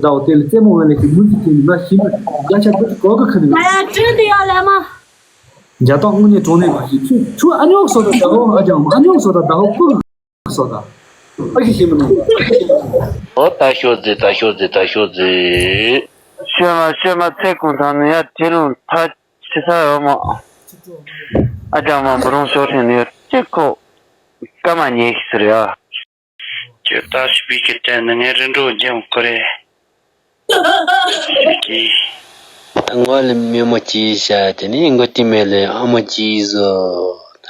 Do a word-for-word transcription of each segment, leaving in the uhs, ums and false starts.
ཟླ་བ་དེ་ལ་རྩེད་མོ་འོན་ལས་ཀྱི་མུ་ཟིག་དེ་ནི་ང་ཞིམ་པ་རྒྱ་ཆ་འདི་གོ་གི་ཁ་ནི། ང་ཡང་བྲིས་འདི་ཡོད་ལས་མ། རྒྱ་སྟག་དངོས་གནས་གྲོང་ནས་མ་ཤེས་ཚུ་ཚུ་ཨ་ཉོག་སོ་ད་ད་ཧོ་ཨ་ཅང་ཨ་ཉོག་སོ་ད་ད་ཧོ་ཀུ་སོ་ད་ཨ་ཤི་ཤི་མི་ནོ། ཨོ་ད་ཤོ་ཛི་ད་ཤོ་ཛི་ད་ཤོ་ཛི། ཤོད་མ་ཤོད་མ་ཚེ་གུང་ཐང་ནི་ཡ་དེ་རུང་ཐ་ཆི་ས་ཡོད་མོ། ཨ་ཅང་མ་འབུ་རུང་ཤོར་ཐེངས་ནི་ཡོད་ཅི་ཁོ་སྐར་མ་ཉེ་ཤི་ཟེར་ཡ། ཁྱོད་ལྟ་ཞིབ་པའི་གི་དྲན་ནི་ངའི་རིན་འགྲོ་རྒྱུན་ཁོ་རེད། ངོ་ལ་མི་མོ་གྱིས་བྱ་དེ་ནི་མགོ་ཏི་མེ་ལ་ཨ་མོ་གྱིས་བཟོ། ད་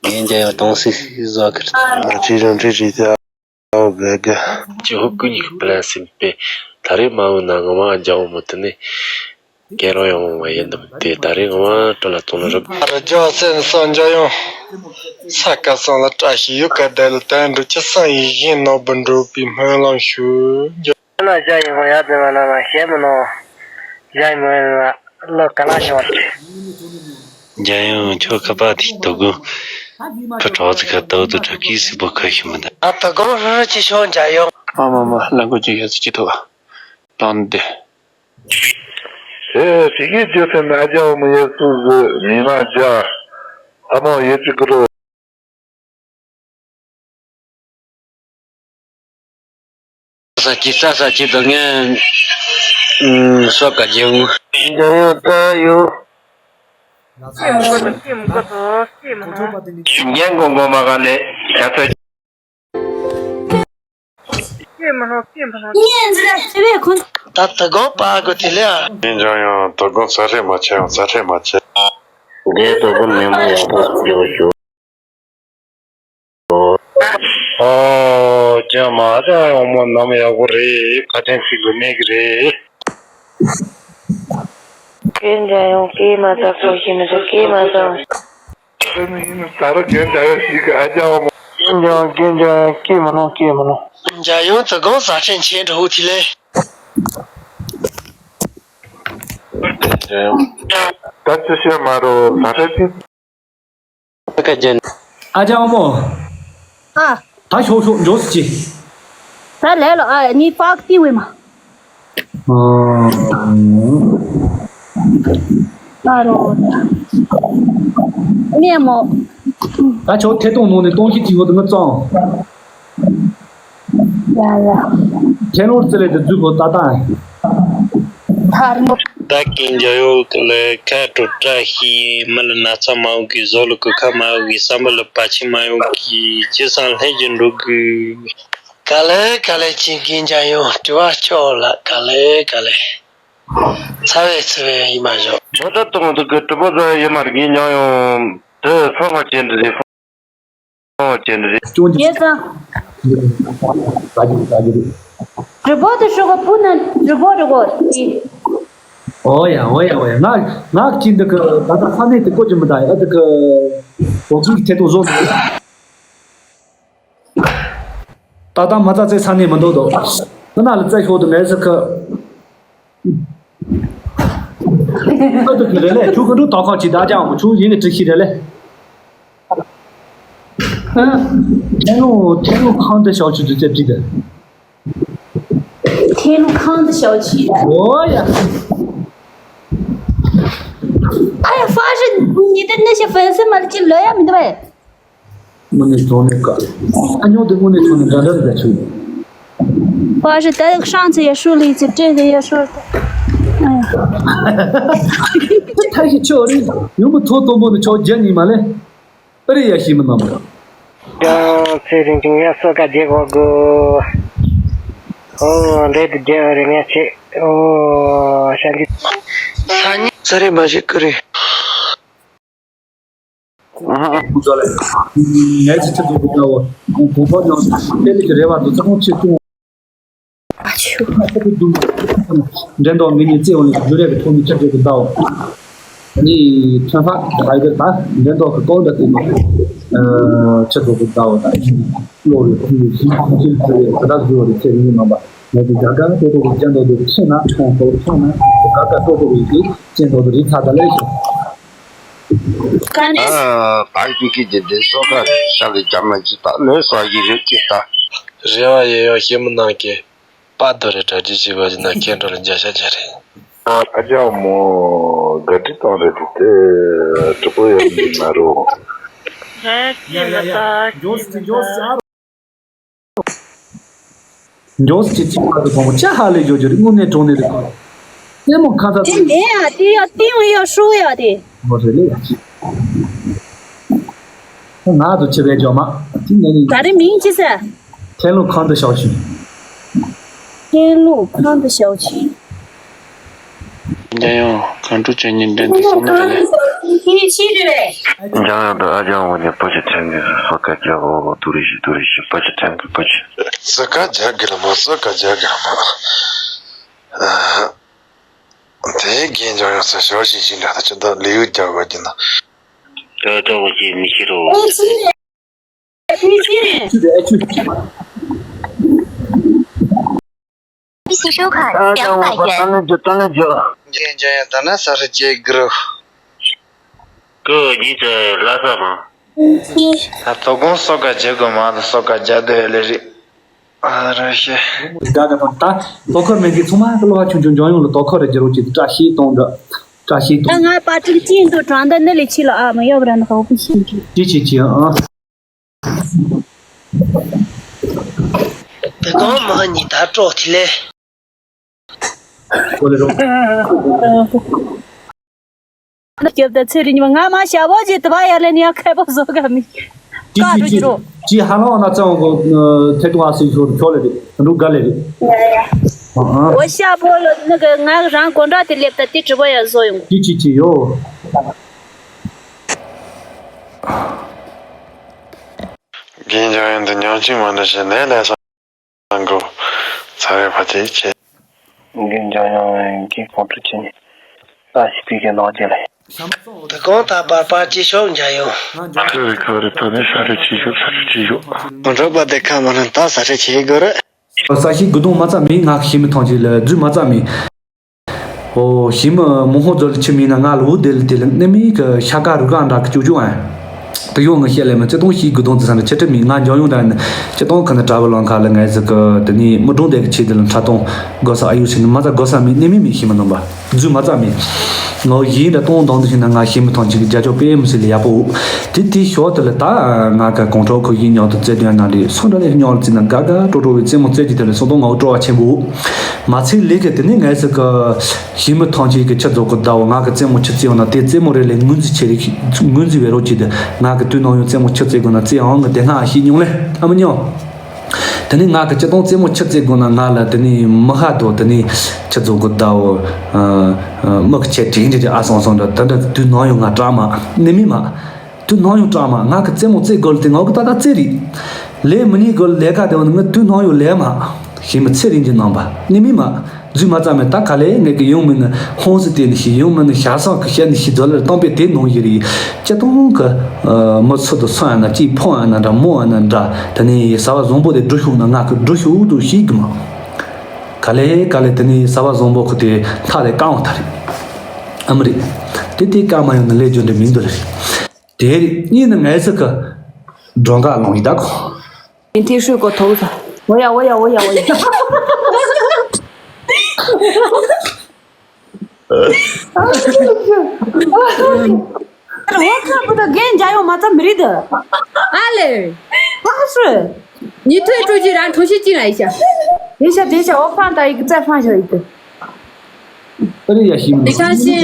ངན་རྒྱ་ཡོད་དང་སི་བཟོ་ཁར། ང་ཁྲིད་རང་ཁྲིད་རེད་ད། ཨོ་དགའ་དགའ། ཅི་ཧུ་ཀུ་ཉིག་པི་ལན་སིན་པེ། ད་རེས་མ་འོ་ན་ང་མ་རྒྱ་འོ་མོ་དེ་ནི། སྐད་རོ་ཡོང་བ་ཡིན་དམ་དེ་ད་རེས་ང་མ་སྤྲོ་ལ་གཏོང་ལ་རབ། ཨ་ར་ཇོ་སེན་སོ་འཇོ་ཡོང་། ས་ཀ་སང་ལ་བཀྲ་ཤིས་ཡུལ་ཀ་བདེ་ལ་དོན་འགྲུབ་ཅི་སང་ཡིན་བཞིན་ནོར་བུ་འགྲུབ་པའི་སྨོན་ལམ་ཞུ། ཁྱོད་ན་ཞྭ་ཡིན་ཧོ་ཡ་དེ་མ་ན་མ་ཞེ་མི་ནོ། ཞྭ་ཡིན་མོ་ཡིན་ལ་ལོ་ག་ལ་ཤོར། རྒྱ་ཡང་ཁྱོད་ཁ་པ་དེ་དོ་དགོན། ཁ་གྲོགས་ཚི་ཁ་དོ་དོ་དྲ་ཀི་སི་པོ་ཁ་ཤི་མི་ད། ཨ་ད་གོ་ཧྲ་ཧྲ་ཅི་ཤོ་འཇའ་ཡོང་། ཨ་མ་མ་ལ་གོ་ཅི་ཡ་སི་ཅི་ཐོ། དང་དེ། ཨེ་ཕི་གི་ཇོ་ཐེ་ན་ཨ་ཇ་འོ་མོ་ཡེ་སུ་ཟི་མི་མ་ཇ། ཨ་མོ་ཡེ་ཅི་ཀུ་རོ། ས་ཅི་ས་ས་ཅི་དོ་ངན། སོ་ཀ་ཇེ་འུ། འདི་ཡོད་ད་ཡོད། སྐྱེས་མི་དགོས་དོ་སྐྱེས་མི་དགོས་དོ་སྐྱེས་མི་དགོས། ཞིབ་རྒྱན་གོང་གོང་མ་ག་ལེ་ཤ་ཚ། སྐྱེས་མི་ལོ་སྐྱེས་མི་ལོ། ད་ད་གོ་པ་གོ་དེ་ལ་ཡ། ཡིན་ཀྱང་ཡང་ད་གོ་ས་རེ་མ་ཆེ་ཡང་ས་རེ་མ་ཆེ། འདི་ད་གོ་ནས་མ་ཡག་པོ་ཡོད་ཞུ། ཨོ་ཀྱེ་མ་ད་ཡང་མོ་ནམ་ཡག་པོ་རེད་ཁ་ཐེངས་ཞིག་གི་མེད་གི་རེད། ཀྱེ་འཇའ་ཡང་ཀྱེ་མ་ད་གོ་ཞིག་མི་ད་ཀྱེ་མ་ད། ད་རུང་ཡིན་ད་རུང་ཀྱེ་འཇའ་ཡང་ཞིག་གི་ཨ་ཅག་བ་མོ། ཀྱེ་འཇའ་ཡང་ཀྱེ་འཇའ་ཡང་ཀྱེ་མ་ནོ་ཀྱེ་མ་ནོ། འཇའ་ཡང་ད་གོང་ས་ཕྲན་ཆེན་འགྲོ་ཧུ་ཐི་ལེ། ད་ཅི་བཤད་མ་རོ་ས་ཕྲན་ཆེན། ཨ་ཅག་བ་མོ། ཨ། ད་ཤོག་ཤོག་འཇོག་སི་ཅི། ད་ལས་ལོ་ཨ་ནི་པག་ཏི་ཝེ་མ། ཨ་རོ། ནས་མོ། ད་ཆོག་ཐད་གཏོང་ནང་ནས་གཏོང་གཞི་གཅིག་བོ་དུ་མི་གཙང་། ཡ་ཡ། ཁྱེད་ལོར་ཙི་ལེ་དུ་འཛུལ་གོ་ད་ད། ཐར་མོ། ད་ཀིན་ཇ་ཡོ་ལེ་ཁ་དྲོ་བཀྲ་ཤིས་མི་ལ་ན་ཚ་མ་འོག་གི་བཟོ་ལ་གོ་ཁ་མ་འོག་གི་བསམ་པ་ལ་བ་ཆི་མ་ཡོང་གི་ཅི་སང་ལྷན་གྱི་འགྲོ་གི། ག་ལེ་ག་ལེ་ཅིན་ཀིན་ཇ་ཡོ་དྲི་བ་ཆོག་ལ་ག་ལེ་ག་ལེ། ཚ་བའི་ཚ་བའི་ཡིན་མ་ཞོག་ཇོ་ད་གཏོང་དུ་གི་དྲི་བ་ཟ་ཡིན་མར་གིན་ཇ་ཡོ་དེ་ཧྥང་བ་ཅན་འདྲི་རེད། ཅན་རེད། ཅུང་ཡེ་ཙང་། ཟ་རྒྱུ་ཟ་རྒྱུ་རེད། རི་བོ་དེ་ཧྲུ་གོ་པུ་ན་རི་བོ་རི་བོ་ཨི། ཨོ་ཡ་ཨོ་ཡ་ཨོ་ཡ་ང་ང་ཅི་འདི་གི་ད་ལྟ་ས་གནས་དེ་གོ་ཅི་མི་ད་ཡ་འདི་གི་འོ་ཚུགས་ཀྱི་ཐད་དུ་བཟོ་འདུག་ད་ལྟ་མ་རྩ་རྩེ་ས་གནས་མི་འདུག་དོ། ཁོ་ན་ལ་རྩེ་ཤོག་དུ་མེད་ཟེར་གི། ཨ་ཏུ་ཁི་རེ་ལེ་ཁྱུ་ཁ་འགྲོ་ཏོག་ཁ་ཅི་ད་ཅང་མ་ཁྱུ་ཡིན་གི་ཏི་ཤི་རེ་ལེ། ཐེ་ལོ་ཐེ་ལོ་ཁང་དུ་ཞའོ་ཆི་དུ་ཙེ་ཏི་དེ། ཐེ་ལོ་ཁང་དུ་ཞའོ་ཆི། ཨོ་ཡ། ཨ་ཡ་ཧྥ་ཞི་ཉི་ཏི་ནི་ཞི་ཧྥན་སི་མ་ལ་ཅི་ལོ་ཡ་མི་འདུག་བས། དངོས་གནས་དྲང་གནས་དཀའ། ཨ་ཉོག་དེ་དངོས་གནས་དྲང་གནས་འདྲ་འདྲ་རེད་ད་ཆུ། 不是，但上次也说了一次，这个也说了。哎呀， ཐ་ཤི་ཆོ་རེད། ཡུམ་ཐོ་དོམ་པོ་ནི་ཆོ་རྒྱ་ཉི་མ་ལེ། ཨ་རི་ཡ་ཤི་མི་ནམ་ར། ཡང་ཚེ་རིང་ཅིང་ཡ་སོ་ཀ་རྒྱལ་གོ་གོ། ཨོ་འདྲེ་དུ་རྒྱལ་རེ་ངས་ཆེ། ཨོ་ཤ་འདི། ས་ཉི་ས་རེ་མ་ཞིག་ཀུ་རེ། ངས་ཅི་ཆེད་དུ་འདུག་ལ་འོ། གོ་པ་ནང་དེ་ལས་ཀྱི་རེ་བ་འདུག་ཚང་ཆེ་ཏུ། ཨ་ཆུ། འགྲན་ཐོག་མི་གཉིས་རྩེ་འོང་ལས་འཇུ་རེ་གི་ཐོག་མི་ཆ་འཇོག་གི་ཟླ་འོ། ནི་ཐོན་ཧ་ཧ་གི་ད་འགྲན་ཐོག་གི་ཏོག་འདྲ་དེ་མ། ཆེད་དུ་གི་ཟླ་འོ་ད། བློ་རེ་ཁུ་ཡོད་ཤིང་ཁང་ཆེན་ཁུ་ཡོད་ད་ད་བཟོ་རེ་ཚེ་རིང་མ་པ། ངས་ཀྱི་རྒྱ་གར་ཏོག་ཏོག་གི་ཅན་ཏོག་ཏོག་ཁྱེད་ན་ཁོང་ཏོག་ཁྱེད་ན་རྒྱ་གར་ཏོག་ཏོག་གི་ཅན་ཏོག་ཏོག་རི་ཚ་ད་ལས་ཤོག་ཨ། ད་ཀི་ཀི་ཀི་དེ་སོ་ཁ་ཤ་ལི་རྒྱ་མ་ཅི་ད་ནོས་ས་ཡི་རེད་ཅི་ད། རེ་བ་ཡེ་ཡོ་ཤེ་མི་ནང་གི། པ། པ་རྡོ་རེ་གྲ་སྒྲིག་བྱས་པ་ཡིན་ན་ཁྱེད་འགྲོ་ལ་མཇལ་ཤ་མཇལ་རེད། ཨ་ཅག་མོ་ག་འདྲི་བཏང་རེད་དེ་དེ་གྲི་པོ་ཡང་མི་མ་རུ། ཡ་ཡ་ཡ། མགྱོགས་སུ་མགྱོགས་སུ། མགྱོགས་སུ་ཅི་ཅི་པ་དུ་གོང་ཅ་ཧ་ལས་ཡོད་རྒྱུ་རེད། དངོས་གནས་དྲང་གནས་རེད། ལྟད་མོ་ཁ་ཚ་དེ་ལས་ཡ་དེ་ཡ་ཏིང་ཡ་ཧྲུ་ཡ་དེ། མོ་རེད་ལས་ཡ་ཅི། ང་ཚོ་ཆེ་བའི་ཇོ་མ། ཅི་ནས་ནི། ད་རེ་མིང་ཅི་ཟེར། ཐན་ལུ་ཁང་དུ་ཞོག་ཤིང་། ཐན་ལུ་ཁང་དུ་ཞོག་ཤིང་། འཇམ་དབྱངས་གང་འགྲོ་ཅན་ཉིན་འདྲེན་དུ་སོང་ན་ལས། འཇམ་དབྱངས་དང་ཨ་ཅག་འོ་ནས་པོ་ཆེ་ཐན་གི་སོ་ཀ་རྒྱག་འོ་དུ་རི་ཞི་དུ་རི་ཞི་པོ་ཆེ་ཐན་གི་པོ་ཆེ། སོ་ཀ་རྒྱག་གི་ལ་མ་སོ་ཀ་རྒྱག་གི་ལ་མ། དེ་རྒན་འཇམ་དབྱངས་ཚོ་ཞོག་ཤིང་ཤིང་འདྲ་ད་ཆ་ད་ལི་ཡུ་རྒྱག་དགོས་ཀྱི་ན། ད་ལྟ་བ་ཅིག་མི་ཤེས་རོ། ཨ་ཅུ་རེད་ཨ་ཅུ། ཨ་ཅག་འོ་པ་ཏན་ལེ་ཇོ་ཏན་ལེ་ཇོ། རྒན་འཇམ་དབྱངས་ད་ན་ས་རུ་ཅེ་གི་རུ། ཀོ་ཇི་ཚ་ལ་ས་མ། ད་དོ་དགོང་སོ་ཀ་རྒྱག་དགོས་མ་ད་སོ་ཀ་རྒྱག་དོ་ཡ་ལེ་རེད། ཨ་ར་ཤེ། དགའ་དགའ་པོ་ད་དོ་ཁོར་མེད་གི་ཚང་མ་གློ་བ་ཆུང་ཆུང་འཇོན་ཡོང་ལ་དོ་ཁོར་རེ་རྒྱུ་རོ་ཅིག་བཀྲ་ཤིས་གཏོང་འདྲ། བཀྲ་ཤིས་ད་གཏོང་། ང་པ་ཀྲིན་ཅིན་དུ་དྲང་ད་ནི་ལས་ཆི་ལ་ཨ་མ་ཡོད་ར་ན་ཧོ་པི་ཤིན་གི། ཅི་ཅི་ཅི་ཨ། དེ་གང་མ་ཉི་ད་དྲོ་དེ་ལས། ཨོ་ལེ་རོ། སྐྱབས་དང་ཚེ་རིང་ཉི་མ་ང་མ་ཞབས་བོ་ཅི་དུ་བ་ཡ་ལེ་ནི་ཡ་ཁེ་པོ་བཟོ་ག་མི། ཀ་རུ་ཅི་རོ། ཅི་ཧ་ལོ་ན་ཙང་གོ་ཐེ་ཏུ་ཨ་སི་ཤོར་ཁྱོ་ལེ་རེ་འདུག་ག་ལེ་རེ། ཡ་ཡ། ཨོ་ཤ་བོ་ལོ་ནི་གི་ང་རང་གོན་འདྲ་དེ་ལེབ་ད་དེ་གྲི་བ་ཡ་བཟོ་ཡོང་། ཅི་ཅི་ཅི་ཡོ། རྒན་འཇམ་དབྱངས་འདི་ཉམས་ཅིག་མ་འདྲ་ཞིག་ནས་ལས་ས། གོ། ཚ་བའི་ཕ་ཅེ་ཅེ། རྒན་འཇམ་དབྱངས་རྒན་གོང་དྲུག་ཅན། ད་ཞིག་པའི་གི་ནང་ཅེ་ལེ། ད་གང་ད་བར་བར་ཅི་ཤོག་འཇམ་དབྱངས། ཁ་རེ་ཁ་རེ་ད་ནི་ས་རེ་ཅི་ཤོག་ས་རེ་ཅི་ཤོག་མ་འགྲོ་པ་དེ་ཁ་མ་རན་ད་ས་རེ་ཅི་དགོས་རེད། ས་ཞིག་དགུ་དོང་མ་ཙམ་མིན་ང་ཤི་མི་ཐང་ཅིག་ལ་རྫུས་མ་ཙམ་མིན། ཨོ་ཞི་མི་མོ་ཧོ་ཛོལ་ཆི་མིན་ན་ང་ལ་འུ་དེ་ལ་དེ་ལ་ནི་མི་གི་ཤ་ཀ་རུ་ཀ་འདྲ་གི་ཅུ་ཅུ་ཨན། དུ་ཡོང་ངི་ཤེས་ལེ་མི་ཅི་ཏོང་ཤི་དགུ་ཏོང་ཙི་ས་འདྲ་ཆི་ཁྲི་མི་ང་འཇོན་ཡོང་འདྲ་ནི་ཅི་ཏོང་ཁ་ནི་དྲ་བ་ལོང་ཁ་ལ་ངའི་ཟི་གི་དེ་ནི་མི་གྲོང་དེ་གི་ཆི་དེ་ལ་ཁྲ་ཏོང་གོ་ས་ཨ་ཡུ་ཤི་ནི་མ་ཙ་གོ་ས་མི་ནི་མི་མི་ཤི་མི་ནོམ་པ་རྫུ་མ་ཙ་མི། ངའོ་ཡིན་འདྲ་ཏོང་ཏོང་དུ་ཤི་ན་ང་ཤི་མི་ཐོང་ཅིག་རྒྱ་ཅོ་པེ་མི་སི་ལི་ཡ་པོ། དེ་དེ་ཤོ་དེ་ལ་ད་ང་ག་གོང་ཁྲོ་ཁོ་ཡིན་ཉོག་ཏུ་རྩེ་དོན་ན་རེད་སོང་འདྲ་ལེ་ཉོག་ལ་རྩི་ན་ག་ག་ཀྲོ་ཀྲོ་བའི་རྩེ་མོ་རྩེ་གི་དེ་ལ་སོང་ཏོང་ངའོ་ཀྲོ་བ་ཆེན་པོ། མ་ཚིག་ལེགས་གི་དེ་ནི་ངའི་ཟི་གི་ཞི་མི་ཐང་ཆེན་གི་ཆི་རྫོགས་གི་ཟླ་བོ་ང་གི་རྩེད་མོ་ཆི་རྩེ་ཡོང་ན་དེ་རྩེད་མོ་རེ་ལས་ངོས་འཛིན་ཆེ་རིགས་ངོས་འཛིན་བའི་རོགས་ཀྱི་དེ་ང་གི་དུས་ནང་ཡོང་རྩེད་མོ་ཆི་རྩེ་དགོས་ན་རྩེ་ཡང་གི་དེ་སྔ་ཤེས་མྱོང་ལེ་ཨ་མི་མྱོང་། དེ་ནི་ང་གི་སྤྱི་དང་རྩེད་མོ་ཆི་རྩེ་དགོས་ན་ང་ལ་དེ་ནི་མི་ཧ་དོ་དེ་ནི་ཆི་རྫོགས་གི་ཟླ་བོ་མི་གི་ཆེ་དྲིན་དྲིན་ཨ་སང་སང་འདྲ་དེ་འདྲ་དུས་ནང་ཡོང་ང་སྐྲག་མ་ནི་མི་མ། དུས་ནང་ཡོང་སྐྲག་མ་ང་གི་རྩེད་མོ་རྩེ་དགོས་ལ་དེ་ང་གི་ད་ད་རྩེ་རིགས། ལས་མི་ཉིད་དགོས་ལས་ཀ་དེ་བ་ནི་ང་དུས་ནང་ཡོད་ལས་མ། ཞེས་མི་ཚེ་རིང་གི་རྣམ་པ་ནི་མི་མ། རྫུས་མ་ཙམ་མེད་ད་ག་ལས་ངས་ཀྱི་ཡོང་མི་ནི་ཧོང་སི་དེ་ནི་ཞིག་ཡོང་མི་ནི་ཞག་སང་གི་བཤད་ནི་ཞིག་རྫོ་ལར་བཏང་པའི་དེ་ནང་བཞིན་རེད། སྤྱི་དང་གི་མི་ཚུལ་དུ་སོང་ཡ་ན་ཅིག་ཕོང་ཡ་ན་འདྲ་མོ་ཡ་ན་འདྲ་དེ་ནི་ཟ་བ་བཟང་པོ་དེ་འགྲུ་ཤུགས་ན་ང་གི་འགྲུ་ཤུགས་དུ་ཞིག་གི་མ། ག་ལས་ག་ལས་དེ་ནི་ཟ་བ་བཟང་པོ་ཁོ་དེ་ཐག་ལས་བཀང་བ་ཐ་རེད། ཨ་མི་རེད། དེ་དེ་བཀང་མ་ཡོང་ན་ལས་རྒྱུ་འབྲས་མི་འདུག་ལ་རེད། དེ་རེད་གཉིས་ནི་ངའི་ཚིག་གི་སྒྲོ་འགག་ལོང་ཡི་ད་གོ། ཡིན་ཐེ་ཧྲུའི་གོ་ཐོག་ས། འོ་ཡ་འོ་ཡ་འོ་ཡ་འོ་ཡ། འོ་ཁ་བུ་ད་རྒན་འཇའ་ཡོང་མ་ཙམ་མི་རིགས་ད། ཨ་ལེ། ཧ་ཧ་ཧྲུ། ཉི་ཐོའི་སྤྲོ་རྒྱུ་རང་གྲོང་ཤི་ཅི་ང་ཡི་ཤ། དེ་ཤ་དེ་ཤ་འོ་ཕང་ད་ཡི་གི་རྩ་ཕང་ཤ་ཡི་གི། ཨ་རི་ཡ་ཤི་མི། དེ་ཤ་ཤི།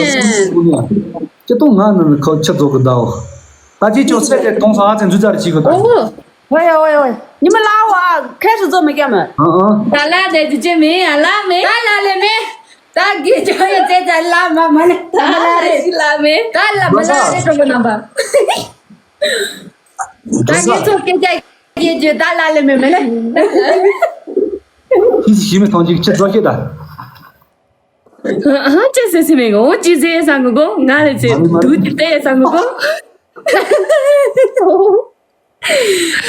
ཅི་གཏོང་ང་ནི་ཁོ་ཆ་རྫོགས་གི་ཟླ་བོ། ད་ཅི་ཅོག་ཚད་དེ་གཏོང་ས་ཨ་ཙི་འཛུལ་ཚར་ཅིག་གི་ད། ཨོ། ཝེ་ཝེ་ཝེ། ཉི་མ་ལ་བ་ཁ་སུ་ཛོ་མི་ཀྱ་མ། ཨ་ཨ། ད་ལ་དེ་ཅི་ཅི་མི་ཨ་ལ་མི། ད་ལ་ལེ་མི། ད་གི་ཅོ་ཡོ་ཙེ་ཙ་ལ་མ་མ་ལེ། ད་ལ་རེ་ཞིག་ལ་མི། ད་ལ་མ་ལ་རེ་ཀྲོ་གི་རྣམ་པ། ད་གི་ཚོ་སྐད་ཆ་གི་ཅོ་ད་ལ་ལེ་མི་མི་ལེ། ཁྱི་ཞིག་མི་ཐང་ཅིག་ཁྱི་ཛོ་ཤེ་ད། ཨ་ཅེ་སེ་སེ་མེ་གོ་ཅི་ཟེ་སང་གོ་ང་ལེ་ཚེ་དུ་ཏེ་སང་གོ།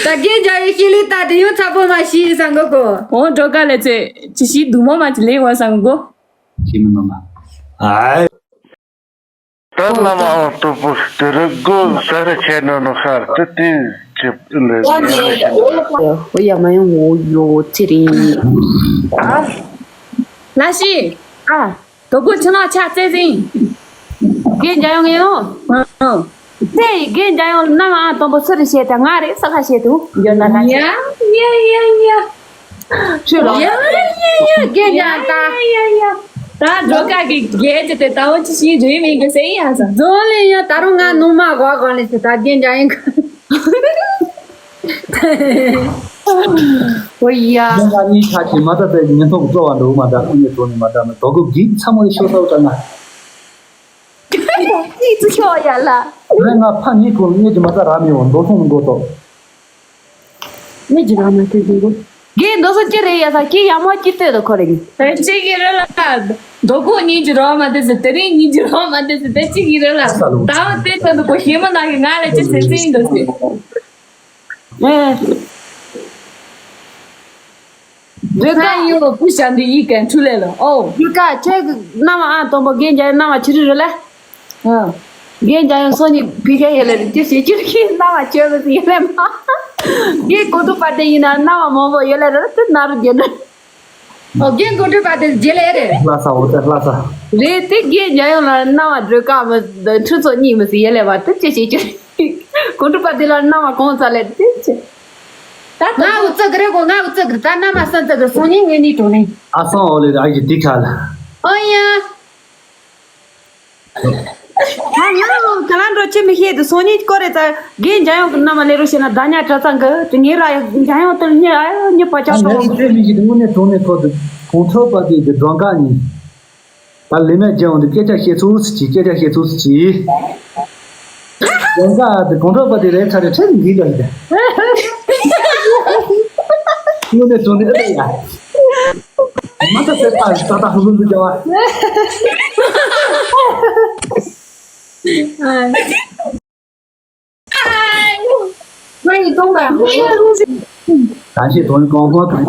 ད་གེ་ཇ་ཡི་ཤི་ལི་ད་དེ་ཡོ་ཚ་པོ་མ་ཤི་སང་གོ་གོ། འོ་འགྲོ་ཀ་ལེ་ཚེ་ཅི་ཤི་དུ་མོ་མ་ཅི་ལེ་བ་སང་གོ། ཤི་མི་ནོ་མ། ཨའི། ད་བླ་མ་ཨོ་ཏོ་པོ་སྟེ་རི་སྒོ་ས་རི་ཆེ་ནོ་ནོ་ཤར་ཏི་ཏི་ ཁྱེད་ལས་ལས་ཤིག་འོ་ཡ་མ་ཡོང་འོ་ཡོ་ཚེ་རིང་། ལ་ཤི། ཨ། དོ་ཀུ་ཆུ་ནག་ཆ་རྩེ་ཟིན། རྒན་འཇམ་དབྱངས་ངས་ཡོང་། ཨ། དེ་ཡི་རྒན་འཇམ་དབྱངས་རྣམ་ཨང་དང་པོ་སུ་རེད་བཤད་དེ་ང་རེད་ས་ཁ་བཤད་དུ་འགྱོ་ན་ད་ཆ། ཡ་ཡ་ཡ་ཡ། ཁྱོད་ལ། ཡ་ཡ་ཡ་ཡ་རྒན་འཇམ་ད། ཡ་ཡ་ཡ། ད་འགྲོ་ཀ་གི་རྒྱལ་ཅི་དེ་ད་འོ་ཅི་ཞིག་རེད་མིན་གི་ཟེར་ཡ་ས། རྫོང་ལས་ཡ་ད་རུང་ང་ནུ་མ་གོ་གོ་ལས་ཟེར་ད་རྒན་འཇམ་དབྱངས། ཨོ་ཡ། ང་གཉིས་ཆ་ཆེ་མ་ད་ཚེ་ཉིན་ཐོག་གཙོ་བ་འགྲོ་མ་ད་ཨུ་ཉེ་གྲོ་ནི་མ་ད་ན་དོ་གུ་གི་ཚ་མོ་རེ་ཤོ་ས་བ་ད་ན། ཅི་ཚུ་ཤོ་ཡ་ལ། ང་ང་ཕ་ཉིད་ཀུན་ཉེ་ཅི་མ་ད་ར་མི་འོང་མདོ་སོང་མགོ་ཏོ། མི་ཇི་ར་མ་ཏི་ཏི་རུ། གི་མདོ་སོང་ཅི་རེ་ཡ་ས་གི་ཡ་མོ་ཅི་ཏེ་དོ་ཁོ་རེ་གི། ད་ཅི་གི་རེ་ལ། མདོ་གུ་ཉིན་ཇི་རོ་མ་ཏི་ཟེར་དེ་རིང་ཉིན་ཇི་རོ་མ་ཏི་ཟེར་ད་ཅི་གི་རེ་ལ། ད་བ་ཏེ་ཏེ་འདུག་གོ་ཤེས་མ་ན་གི་ང་ལ་ཅི་ཟེར་ཟེར་ཡིན་འདུག་ཟེར། ཨེ། རེད་ད། ད་ཡོ་བུ་ཞབས་འདི་ཡིག་གན་འཁྲུལ་ལེ་ལོ་ཨོ། རེད་ད་ཁྱེད་ཀྱི་རྣམ་པ་ཨང་དང་པོ་རྒན་རྒྱལ་རྣམ་པ་ཆི་རི་རེད་ལེ། ཨ། རྒན་རྒྱལ་ཡང་སོ་གཉིས་བི་ཁ་ཡེ་ལེ་རེད་ཅི་ཞེས་ཅི་རི་ཁྱི་རྣམ་པ་ཆོས་གི་ཡེ་ལེ་མ། རྒན་གོ་ཐུ་པ་དེ་ཡིན་ན་རྣམ་པ་མང་པོ་ཡེ་ལེ་རེད་དེ་ན་རུ་རྒན་རེད། ཨོ་རྒན་གོ་ཐུ་པ་དེ་རྒྱལ་ལེ་རེད། ལྷ་ས་འོ་ཙེ་ལྷ་ས། རེད་དེ་རྒན་རྒྱལ་ཡང་ལ་རྣམ་པ་སྒྲོལ་དཀར་མི་ཁྲི་ཚོ་གཉིས་མི་སི་ཡེ་ལེ་བ་དེ་ཅི་ཞེས་ཅི་རི། གོང་དྲུག་པ་དེ་ལ་རྣ་བ་གང་ཚ་ལས་དེ་ཆེ། ད་ང་འུ་ཚོ་གི་རེ་གོ་ང་འུ་ཚོ་གི་ད་རྣ་མ་སན་ཚོ་གི་སོང་ཉིན་ངེད་གཉིས་གྲོང་ནས། ཨ་སང་འོ་ལེ་ར་ཡི་དི་ཁ་ལ། ཨོ་ཡ། ད་ང་ག་ལ་འགྲོ་ཆེ་མི་ཤེས་དུ་སོང་ཉིན་ཀོ་རེ་ད་རྒན་འཇམ་དབྱངས་གི་རྣ་མ་ལེ་རུ་ཤེ་ན་ད་ཉ་གྲ་ཚང་གི་དེ་ངེད་ར་ཡ་འཇམ་དབྱངས་དེ་ཉེ་ཨ་ཡ་ཉེ་པ་ཆ་ཨ་ནེ་སོང་ཅི་ཚེ་མི་ཤེས་དུ་དངོས་གནས་གྲོང་ནས་ཁོ་དུ་གོང་དྲུག་པ་དེ་གི་མགྲོན་ཁང་ཉིན། ད་ལས་མེད་རྒྱལ་ཡོངས་འདི་སྐད་ཆ་བཤད་ཚུལ་ཅི་སྐད་ཆ་བཤད་ཚུལ་ཅི། རྒྱང་ག་དེ་གོང་དྲུག་པ་དེ་རེད་ཚ་རེད་ཁྲེལ་འགིག་ག་ཞིག་དང་། དངོས་གནས་བྱུང་ནས་ཨེ་ཡ། མ་ད་སེ་ད་ད་ད་ཧུ་ཧུ་འདི་རྒྱ་བ། ང་ཡི་གཏོང་པ། གང་ཞིག་དོན་གང་ཁོང་དང་།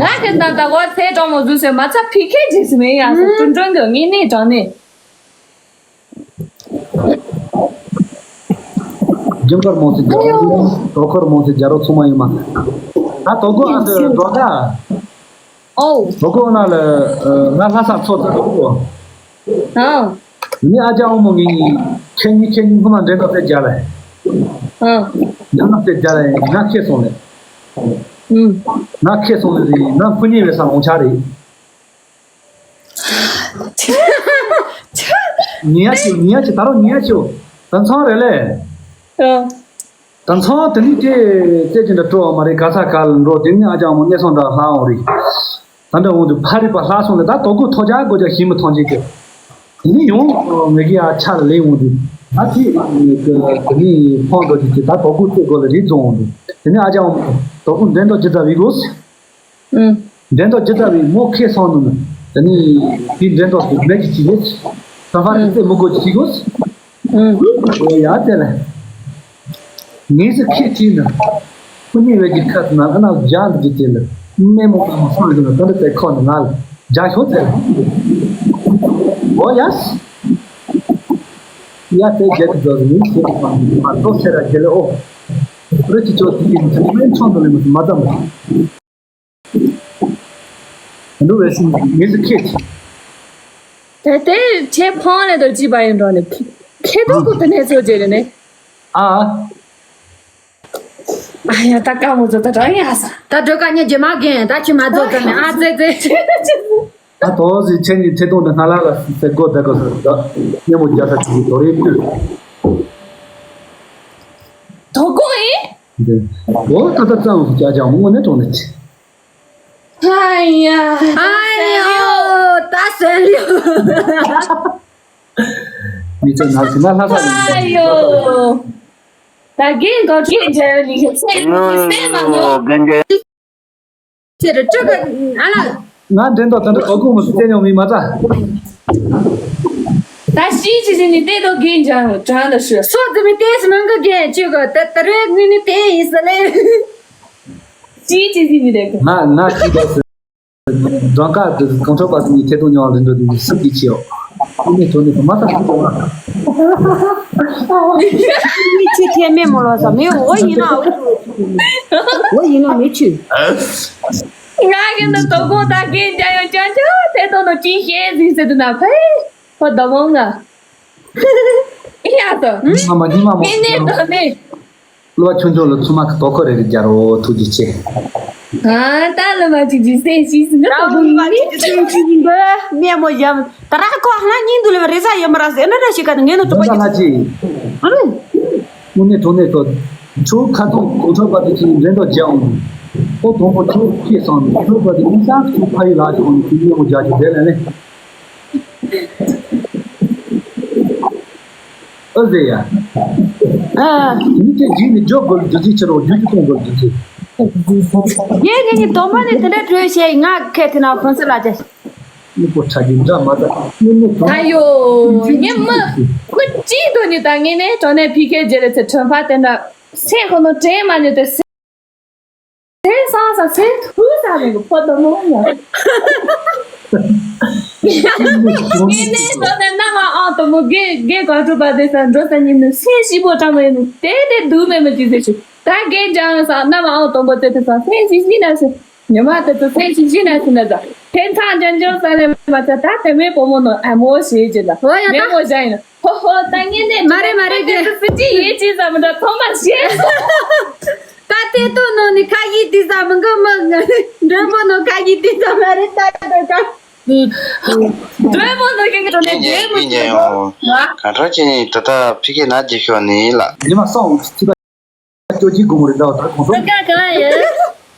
ང་གི་ན་ད་གོ་ཚེ་གྲོང་མོ་ཟུ་སེ་མ་ཚ་ཕི་ཁེ་ཇི་སི་མེ་ཡ་སོ་ཀྲུན་ཀྲུན་གི་ངེས་ནས་དྲང་ནས། རྒྱང་དཀར་མང་སི་རྒྱ་རོ་དོ་ཁོར་མང་སི་རྒྱ་རོ་ཚང་མ་ཡིན་མ། ད་དོ་གོ་ཨ་སི་འགྲོ་ད། ཨོ། དོ་གོ་ན་ལ་ང་ལྷ་ས་ཚོ་ཚོ་དོ་གོ། ཨ། ནི་ཨ་ཅག་ཨོ་མོ་ངི་ཁྱེད་གཉིས་ཁྱེད་གཉིས་ཁོ་ན་འདྲེ་འདྲ་ཚེ་རྒྱ་ལ། ཨ། ཡང་ན་ཚེ་རྒྱ་ལ་ཡང་ན་ཁེ་སོང་ལེ། ཨུམ། ན་ཁེ་སོང་ལེ་ན་ཕུ་ཉེ་བའི་སང་འོང་ཆ་རེད། ཉེ་ཡ་ཆེ་ཉེ་ཡ་ཆེ་ད་རུང་ཉེ་ཡ་ཆེ་ད་ཚང་རེད་ལེ། ཨ། ད་ཚང་དེ་ནི་དེ་དེ་ཅི་འདྲ་སྤྲོ་བ་མ་རེད་ག་ས་ག་ལ་འགྲོ་དེ་ནི་ཨ་ཅག་མོ་གནས་སོང་འདྲ་ལྷ་འོང་རེད། ད་འདྲ་འོང་དུ་ཕ་རི་པ་ལྷག་སོང་ལ་ད་དོ་ཀུ་ཐོ་ཅག་དགོ་ཅག་ཞིམ་མི་ཐོང་ཅིག་གི། དེ་ནི་ཡོང་ངེད་ཀྱི་ཡ་ཆ་ལ་ལེན་འོང་དུ། ད་དེ་དེ་ནི་ཕོང་འགྲོ་ཅིག་གི་ད་དོ་ཀུ་རྩེ་དགོ་ལ་རི་རྫོང་འོང་དུ། དེ་ནི་ཨ་ཅག་དོ་ཀུ་འདྲེན་དོ་ཇི་ལྟ་བི་དགོས། ཨུ། འདྲེན་དོ་ཇི་ལྟ་བི་མོ་ཁེ་སོང་ནུ་ནི། དེ་ནི་དེ་འདྲེན་དོ་མེད་ཀྱི་ཅིག་གི། ས་ཧ་རི་རྩེ་མི་དགོ་ཅིག་གོ། ཨུ། ཨོ་ཡ་དེ་ལ། ངེས་སུ་ཁྱེད་ཀྱིས་ནི། ཁོ་གཉིས་བས་ཀྱི་ཁ་ན་ཨ་ན་རྒྱ་འདི་གི་དེ་ལ། སྨན་མོ་ཨ་མ་སང་གི་ན་ད་འདི་ཚེ་ཁོ་ནི་ང་ལ་རྒྱ་ཤོག་དེ་ལ། ཨོ་ཡ། ཡ་དེ་རྒྱ་གི་རྫོགས་ནི་ཁྱེད་ཀྱི་ཕ་མ་ཏོ་སེ་ར་རྒྱ་ལ་ཨོ། རི་ཅི་ཅོ་དེ་གི་ནི་སྨན་ཆུང་དུ་ལེན་མ་ཙམ་མ། འདུག་བས་སིན་ངེས་སུ་ཁེད། ད་ལྟའི་ཁྱེད་ཕང་ལས་དང་བརྗིད་པ་ཡིན་འགྲོ་ནས་ཁེ་ཁེ་ཐོག་ཁུ་ཏུ་ནས་ཚོ་བརྗེ་རེ་ནས། ཨ། ཨ་ཡ་ད་ཀ་མོ་ཚོ་ད་རང་ཡ་ས། ད་སྒྲོལ་དཀར་ཉེ་རྗེས་མ་རྒན་ད་ཁྱི་མ་རྫོགས་ཙམ་ནས་ཨ་ཙེ་ཙེ། ད་དོ་ཟི་ཆེན་གྱི་ཁྲི་སྟོང་དུ་སྣ་ལ་ལ་སི་སེ་སྒོ་ད་གོ་སོ་ད་སྙེ་མོ་རྒྱ་ས་ཆུ་དོ་རེ་ཀུ། དོ་གོ་ཨེ། འདི། འོ་ད་ད་ཙང་སུ་ཅག་ཅག་མོ་ངོ་ནས་གྲོང་ནས་ཆེ། ཨ་ཡ། ཨ་ཡོ། ད་སེ་ལིའོ། མི་ཚེ་ནར་སི་ན་ལྷ་ས་ཨ་ཡོ། ད་རྒན་གོ་ཁྲིད་མཇལ་ཡོད་ནི་ཁྱེད་ཚེ་ནི་སེ་མ་ནོ། ཚེ་རུ་ཀྲུ་ག་ཨ་ལ། ང་འདྲེན་དོ་ད་འདྲ་གོ་གོ་མོ་སི་ཏེ་ཉོ་མི་མ་ཙ། ད་ཤི་ཅི་ཟིན་ནི་ཏེ་དོ་རྒན་ཅང་དྲང་ད་ཤི། སོ་ཙི་མི་ཏེ་སི་མང་གི་རྒན་ཅུ་ག་ད་ད་རེ་ངི་ནི་ཏེ་ཡིན་ས་ལེ། ཤི་ཅི་ཟིན་ནི་རེད་གི། ང་ང་ཤི་དོ་སི། རང་ཀ་དུ་གང་ཐོབ་པ་སི་ནི་ཐེ་དོ་ཉོ་རིན་དོ་དི་སི་གི་ཆེའོ། ཁོ་མེད་དོ་ནི་དོ་མ་ཐག་ཁོ་མ། མི་ཆུ་ཐེ་མེད་མོ་ལོ་ས་མེ་འོ་ཡིན་ན་འོ་ཡིན་ན་མི་ཆུ། ང་གི་ནི་དོ་དགོང་ད་གིན་རྒྱ་ཡོད་ཅང་ཅང་ཐེ་དོ་ནོ་ཅི་ཤེས་ཟིན་ཟེར་དུ་ན་ཕེ་ཁོ་དོ་མོ་ང་ཡ་དོ་ཉི་མ་མ་ཉི་མ་མ་ནི་ནི་དོ་ནི། གླུ་བ་ཆུང་ཆུང་ལ་ཚུ་མ་གི་དོ་ཁོ་རེ་རེ་རྒྱ་རོ་ཐུགས་རྗེ་ཆེ། ཨ་ད་ལ་མ་ཅིག་ཅིག་སེ་ཤི་སི་ན་ད་དོ་ལ་མ་ཅིག་ཅིག་སེ་ཤི་སི་འདི་མེ་མོ་ཡམ་ད་ར་ཁོ་ཧ་ན་ཉིན་དུ་ལ་རེ་ས་ཡ་མ་ར་སེ་ན་ར་ཤི་ཀ་ད་ངེ་ནོ་ཅོ་པ་ཡ་ལ་ཅི། ཨ་ནི། དངོས་གནས་དྲང་གནས་དོ། ཆུ་ཁ་ཐོག་གོང་ཚོ་པ་དེ་ཚོ་འགྲན་དོ་རྒྱ་འོང་། ཁོ་དང་པོ་ཆུ་ཁྱེད་སང་ནས་ཆུ་པ་དེ་མི་སང་ཆུ་ཕ་ཡི་ལ་ཅི་འོང་ནས་ཆུ་མེ་མོ་རྒྱ་ཅིག་དེ་ལ་ནི། ཨ་ཟེ་ཡ། ཨ། དེ་ནི་ཁྱེད་རྗེས་ནས་འཇོག་དགོས་ལ་འདུ་འཛི་ཆེ་རོ་རྒྱུ་རྒྱུ་གཏོང་དགོས་ལ་འདུ་འཛི། ངས་ངས་ནི་དོན་པ་ནས་དེ་འདྲ་བྲོས་བྱས་ང་ཁས་དེ་ན་ཁོང་ཚོ་ལ་ཅེ། སྨྱུ་གུ་ཁྲ་རྒྱུ་འདྲ་མ་ད་སྨྱུ་གུ་གང་ཨ་ཡོ་ངས་མི་ཁོ་ཅིག་དོ་ནི་ད་ངས་ནས་དྲང་གནས་ཕི་ཁེ་རྗེ་རེ་ཚེ་ཁྲོན་ཕ་དེ་འདྲ་སེ་ཁོ་ནོ་དྲན་མ་ནི་དེ་སེ། སེམས་སང་ས་སེམས་ཐུ་ས་མི་གི་ཕོ་དོ་མོ་ཡ། ངས་ནས་ལོ་ནས་མནའ་མ་ཨང་དོ་མོ་དགེ་དགེ་ག་གྲུ་པ་དེ་ས་འགྲོ་ས་ཉིན་ནས་སེམས་ཤི་པོ་ཀྲང་མ་ཡིན་ནས་དེ་དེ་སྡུག་མེད་མི་གཅིག་ཟེར་ཞིག་ད་དགེ་འཇང་ས་མནའ་མ་ཨང་དོ་མོ་དེ་དེ་ས་སེམས་ཤི་ཤི་ན་ཞིག་ཉི་མ་དེ་ཚོ་སེམས་ཤི་ཤི་ན་ཞིག་ན་ཟ་ཐེ་ཚང་འཇང་འཇང་ས་ལས་མ་ཚ་ད་དེ་མེད་པོ་མོ་ནོ་ཨ་མོ་ཞེས་ཅེ་ལ་ཨོ་ཡ་ད་མེད་མོ་ཞ་ཡིན། ཧོ་ཧོ་ད་ངས་ནས་མ་རེད་མ་རེད་དེ་ཚོ་སི་ཅི་ཡིན་ཅི་ཟ་མི་འདྲ་ཚང་མ་ཤེས། ད་ལྟའི་ཏོ་ནང་ནས་ཁ་ཡིག་དེ་ཟ་མི་འགོ་མི་མགྲོན་པོ་ནང་ཁ་ཡིག་དེ་ཟ་མ་རེད་ད་ད་ད། མགྲོན་པོ་ནང་གི་ངས་ནས་ཡིན་ཡང་གང་འདྲ་བྱས་ནས་ད་ལྟ་ཕི་ཁེ་ན་རྒྱལ་ཤོག་ནས་ལ། ཉི་མ་སོང་ཚིག་པ་སྐྱོ་ཅི་དགོང་མོ་རེད་ད་བ་ད་གོང་ས། ས་ཀ་ག་ཡོད།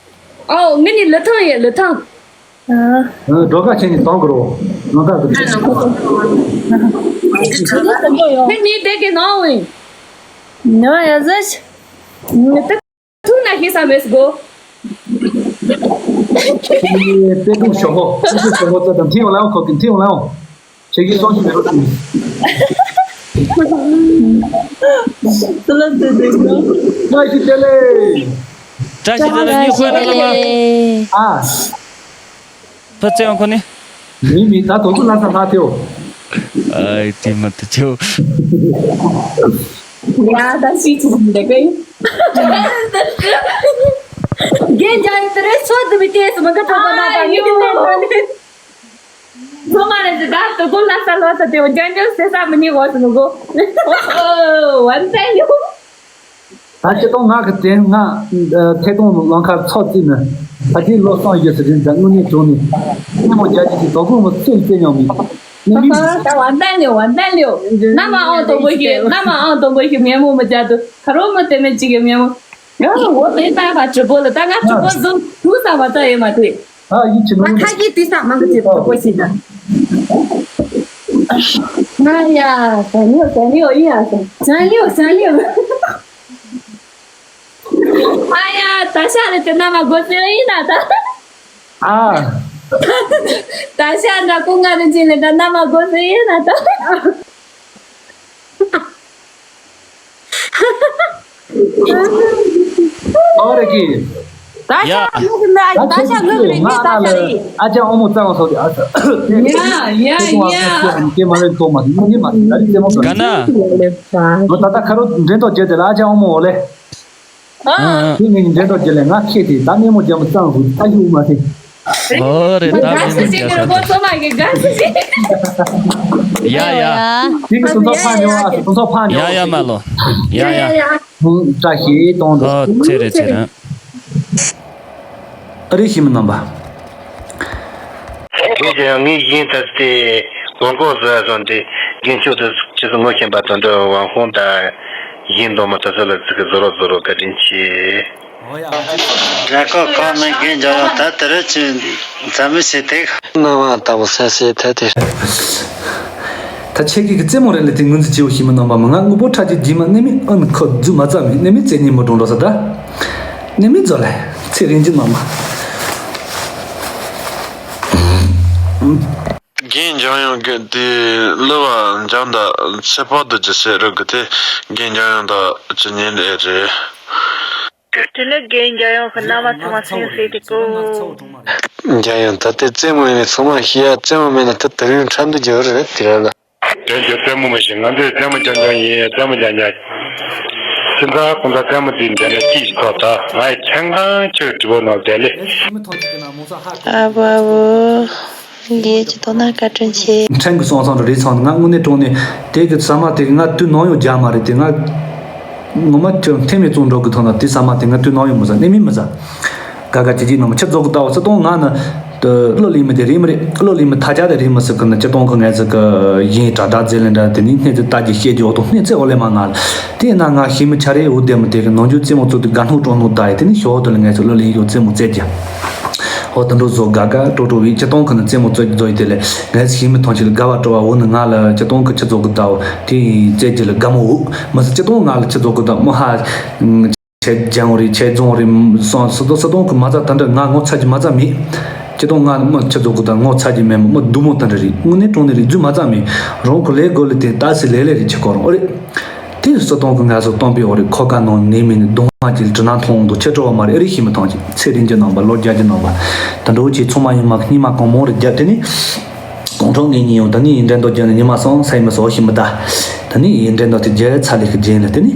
ཨོ་ངས་ནི་ལི་ཐང་ཡོད་ལི་ཐང་། སྒྲོ་ཁ་ཆེ་ནི་དང་གི་རོ། ནང་ཁ་གི། ཁྱེད་ནི་དེ་གི་ནང་ཡིན། ནོ་ཡ་ཟེར། ནི་ད་ཐུག་ན་ཤེས་ས་མེད་སྒོ། དཔེ་སྒྲུང་ཞོག་གོ། དཔེ་སྒྲུང་ཞོག་གོ་ཙ་དང་ཐིང་ལའང་ཁོ་གི་ཐིང་ལའང་། ཁྱེད་ཀྱིས་སོང་ཞིག་མེད་རོགས་གྱིས། ལ་དེ་དེ་གོ། བཀྲ་ཤིས་བདེ་ལེགས། བཀྲ་ཤིས་བདེ་ལེགས། ཉི་ཤུ་ལ་ལ་མ། ཨ། ཕ་ཚེ་ཡང་ཁོ་ནི། མི་མི་ད་དོ་ཚོ་ལ་ས་ལྷག་ཐེའོ། ཨའི་དེ་མ་དེ་ཆེའོ། ཡ་ད་ཤི་ཆི་འདི་གི། རྒན་རྒྱ་ཡི་དེ་རེ་སོ་དུ་མི་ཏེ་སུ་མ་ག་ཐོག་པ་ན་པ་ཡི་དེ་ནས་ཐོག་ནས། ཚང་མ་ལ་ཇི་ལྟར་དུ་གོ་ལ་ས་ལ་ས་དེ་འོ་ཅང་ཅང་སེ་ས་མི་ཉི་འོ་སི་མི་གོ། ཨོ་ཝན་ཏན་ཡོ། ད་ཁྱེད་གཏོང་ང་གི་དེ་ང་ཐད་གཏོང་ལང་ཁར་ཚོགས་རྩིས་ནི་ད་ཁྱེད་ལོ་སང་ཡོད་ཟེར་རིན་ད་དངོས་གནས་བྱུང་ནས་སྙན་མོ་རྒྱ་ཆེ་ཞིག་དོ་ཁུར་མོ་སུས་བཙལ་མྱོང་མེད། ནི་མི་ད་ཝན་ཏན་ཡོ་ཝན་ཏན་ཡོ། ན་མ་ཨང་དོ་བོ་ཞིག་ན་མ་ཨང་དོ་བོ་ཞིག་སྙན་མོ་མི་རྒྱ་དུ་ཁ་རོ་མི་དེ་མེད་ཅིག་གི་སྙན་མོ། ཡང་འོ་དེ་ལྟ་བ་གྲི་པོ་ལ་ད་ང་གྲི་པོ་བཟུང་དུ་ས་བ་ད་ཡེ་མ་དེ། ཨ་ཡི་ཆི་མ་ཁ་གི་དུས་ས་མང་གི་དེ་པོ་ཞིག་ད། ང་ཡ་ས་ཉོ་ས་ཉོ་ཡི་ཡ་ས་ས་ཉོ་ས་ཉོ། ཨ་ཡ་ད་ཤ་ལེ་དེ་ན་མ་གོ་སེ་ཡིན་ན་ད། ཨ། ད་ཤ་ན་ཀུ་ང་རིན་ཆེན་ལེ་ད་ན་མ་གོ་སེ་ཡིན་ན་ད། ཨོ་རེ་ཀི། ད་ཡ། ཤ་ངུ་གི་ན་ད་ཤ་ངུ་གི་རེད་ངས་ད་ཤ་རེད། ཨ་ཅག་ཨོ་མོ་ཙང་སོ་ཨ་ཙ། ཡ་ཡ་ཡ། དེ་མ་རེད་ཏོ་མ་དེ་མོ་ནི་མ་དེ་ད་རིག་ཙེ་མོ་ག་ན། ད་ད་ཁ་རོ་འདྲེན་ཏོ་བརྒྱད་དེ་ལ་ཨ་ཅག་ཨོ་མོ་འོ་ལེ། ཨ། དེ་ངས་འདྲེན་ཏོ་བརྒྱད་ལེ་ང་ཁྱེད་དེ་ད་མེ་མོ་རྒྱ་མོ་ཙང་སོ་ད་ཞུ་མ་དེ། ཨོ་རེད་ད་དགའ་མི་སི་མོ་ཅིག་རྒྱ་ས་གོ་ཚོ་མ་གི་དགའ་སི་ཅིག་ཡ་ཡ། དེ་གི་སོ་སོ་ཕ་ཉོ་ཨ་སོ་སོ་ཕ་ཉོ། ཡ་ཡ་མ་ལོ། ཡ་ཡ། ཡ་ཡ། བཀྲ་ཤིས་གཏོང་འདུག་ཨོ་ཚེ་རེད་ཚེ་རེད། ཨ་རེ་ཞི་མི་རྣམ་པ། དེ་ཡང་ངས་ཡིན་ད་སྟེ་གོར་གོར་ཟ་སོང་སྟེ་རྒན་ཁྱོད་དུ་ཅི་སུ་ངོ་ཤེས་པ་དོན་དུ་ཝང་ཧོང་དང་ཡིན་མདོ་མོ་ད་ས་ལ་ཚིག་གི་བཟོ་རོགས་བཟོ་རོགས་བཀའ་དྲིན་ཆེ། རྒྱ་གར་ཁོག་ནས་རྒན་འཇོག་ཡོང་ད་དེ་རུ་ཅི་འཛམ་མི་ཤེས་དེ་ནང་བ་ལྟ་བུ་སེ་སེ་ཐད་དེ། ད་ཆེ་གི་གི་རྩེད་མོ་རེ་ལས་དེ་ངོས་འཛིན་བྱེད་འོ་ཞི་མི་རྣམ་པ་མི་ང་དངོས་པོ་ཁྲ་ཅིག་རྗེས་མ་གནས་མི་ཨ་ནི་ཁོ་རྫུ་མ་རྩ་མི་གནས་མི་རྩེད་ཉིན་མོ་སྒྲུང་འགྲོ་ས་ད། གནས་མི་རྫོ་ལས་ཚེ་རིང་ཅི་མ་མ། རྒན་འཇམ་དབྱངས་ཀྱི་དེ་གླུ་བ་འཇམ་དང་ཚེ་དཔག་ཏུ་ཇི་སྲིད་རང་གི་དེ་རྒན་འཇམ་དབྱངས་དང་ཅི་ཉན་ཨེ་རེད། དེ་ལས་རྒན་འཇམ་དབྱངས་ཀྱི་རྣམ་པ་ཚང་མ་སེམས་སྲེག་དེ་གོ། འཇམ་དབྱངས་ད་ལྟའི་རྩེད་མོ་ཡིན་ནི་ཚང་མ་ཤེས་ཡ་རྩེད་མོ་མེད་ན་ད་དེ་རིང་ཁྲམ་དུ་རྒྱུ་རེད་དེ་ར་ལ། དོན་རྒྱུ་ལྟད་མོ་མི་ཤེས། ང་ཚོས་ལྟད་མོ་རྐྱང་རྐྱང་ཡིན། ལྟད་མོ་རྐྱང་རྐྱང་། ཁྱེད་ཚོ་ཁོང་ཚོ་ལྟད་མོ་དེ་འདྲ་ན་ཅི་ཞིག་ཐོག་ད་ང་ཡི་ཆང་ཁང་ཆེ་བའི་གྲུ་བོ་ནང་བསྡད་ལེ། ཨ་བོ་ཨ་བོ། ལིའི་ཅི་ཏོང་ན་བཀའ་དྲིན་ཆེ། ཕྲན་གྱི་སོང་སོང་རེད་ཚང་ང་དངོས་གནས་དྲང་གནས་དེ་གི་ཟ་མ་དེ་གི་ང་དུས་ནམ་ཡང་རྒྱག་མ་རེད་དེ། ང་ངོ་མ་ཁྱོད་འཐེན་མེད་ཙང་འགྲོ་གི་ཐོག་ན་དེ་ཟ་མ་དེ་ང་དུས་ནམ་ཡང་མི་ཟ། གནས་མིན་མི་ཟ། ག་ག་ཅི་ཅི་ནང་མི་ཁྱེད་ཚོ་གི་ལྟ་བ་ཚོ་གཏོང་ང་ནི། གླུ་ལེན་མི་དེ་རེད་མི་རེད། གླུ་ལེན་མི་ཐ་ཆ་དེ་རེད་མི་སྲིད་གི་ནི་སྤྱི་སྟངས་གི་ངལ་ཚིག་གི་ཡིན་དྲ་དྲ་ཙེ་ལེན་དྲ་དེ་ནི་སྣེ་ཚེ་ལྟ་རྒྱུ་བཤད་རྒྱུ་འོ་དང་སྣེ་ཚེ་འོ་ལེ་མ་ང་ལ། དེ་ན་ང་ཤེས་མི་ཆ་རེ་འུ་བསྡད་མི་དེ་གི་ནང་རྒྱུ་རྩེད་མོ་ཚོ་དེ་དགའ་སྣང་སྤྲོ་སྣང་ད་ཡི་དེ་ནི་ཞོ་དེ་ལ་ངལ་ཚིག་གླུ་ལེན་ཡོད་རྩེད་མོ་རྩེད་རྒྱུ། འོ་དེ་འགྲོ་བཟོ་དགའ་དགའ་སྤྲོ་སྤྲོ་བའི་སྤྱི་སྟངས་གི་ནི་རྩེད་མོ་རྩེད་རྒྱུ་བཟོ་ཡི་དེ་ལས་ངལ་ཚིག་ཤེས་མི་ཐང་ཆེ་ལ་དགའ་བ་སྤྲོ་བ་འོ་ནི་ང་ལ་སྤྱི་སྟངས་གི་ཁྱེད་ཚོ་གི་ལྟ་བ་དེ་རྩེད་རྒྱུ་ལ་དགའ་མོ་འུ་མི་སྲིད་སྤྱི་སྟངས་ང་ལ་ཁྱེད་ཚོ་གི་ལྟ་མི་ཧ། ཆེ་ལྗང་རེད། ཆེ་རྫོང་རེད། སོང་སི་ཏོ་སི་ཏོང་གི་མ་རྩ་དེ་འདྲ་ང་ངོ་ཚ་གི་མ་རྩ་མེད། ཁྱེད་ཏོང་ང་མི་ཁྱེད་ཚོ་གི་དང་ངོ་ཚ་གི་མེད་མོ་མི་སྡུག་མོ་དེ་འདྲ་རེད། དངོས་གནས་དྲང་གནས་རེད། རྫུན་མ་རྩ་མེད། རང་གི་ལས་དགོས་ལས་དེ་ཏག་སི་ལས་ལས་རེད། ཁྱེད་ཁོ་རང་ཨོ་རེད། དེ་སི་ཏོང་གི་ང་ཚོ་སྟོན་པའི་ཨོ་རེད། ཁོ་ཀ་ནང་ནས་མིན་ནི་གདོང་མ་གྱི་དྲི་ན་མཐོང་འདུག་ཁྱེད་སྤྲོ་བ་མ་རེད། ཨེ་རེད་ཤེས་མི་ཐང་གི་ཚེ་རིང་གི་ནང་པ་ལོ་བརྒྱ་གི་ནང་པ་དེ་འདྲ་བོ་ཅིག་ཚང་མ་ཡིན་མ་གི་སྙིང་མ་གང་མང་རེད་རྒྱབ་དེ་ནི། གོང་ཁྲོ་ངེད་གཉིས་ཡོང་ད་ནི་འགྲན་ལྡོག་རྒྱབ་ནས་ཉི་མ་སོང་ས་ཡི་མི་སོ་ཞིག་མི་གདའ། ད་ནི་འགྲན་ལྡོག་དེ་རྒྱལ་ཚ་ལེ་གི་རྗེས་ལ་དེ་ནི།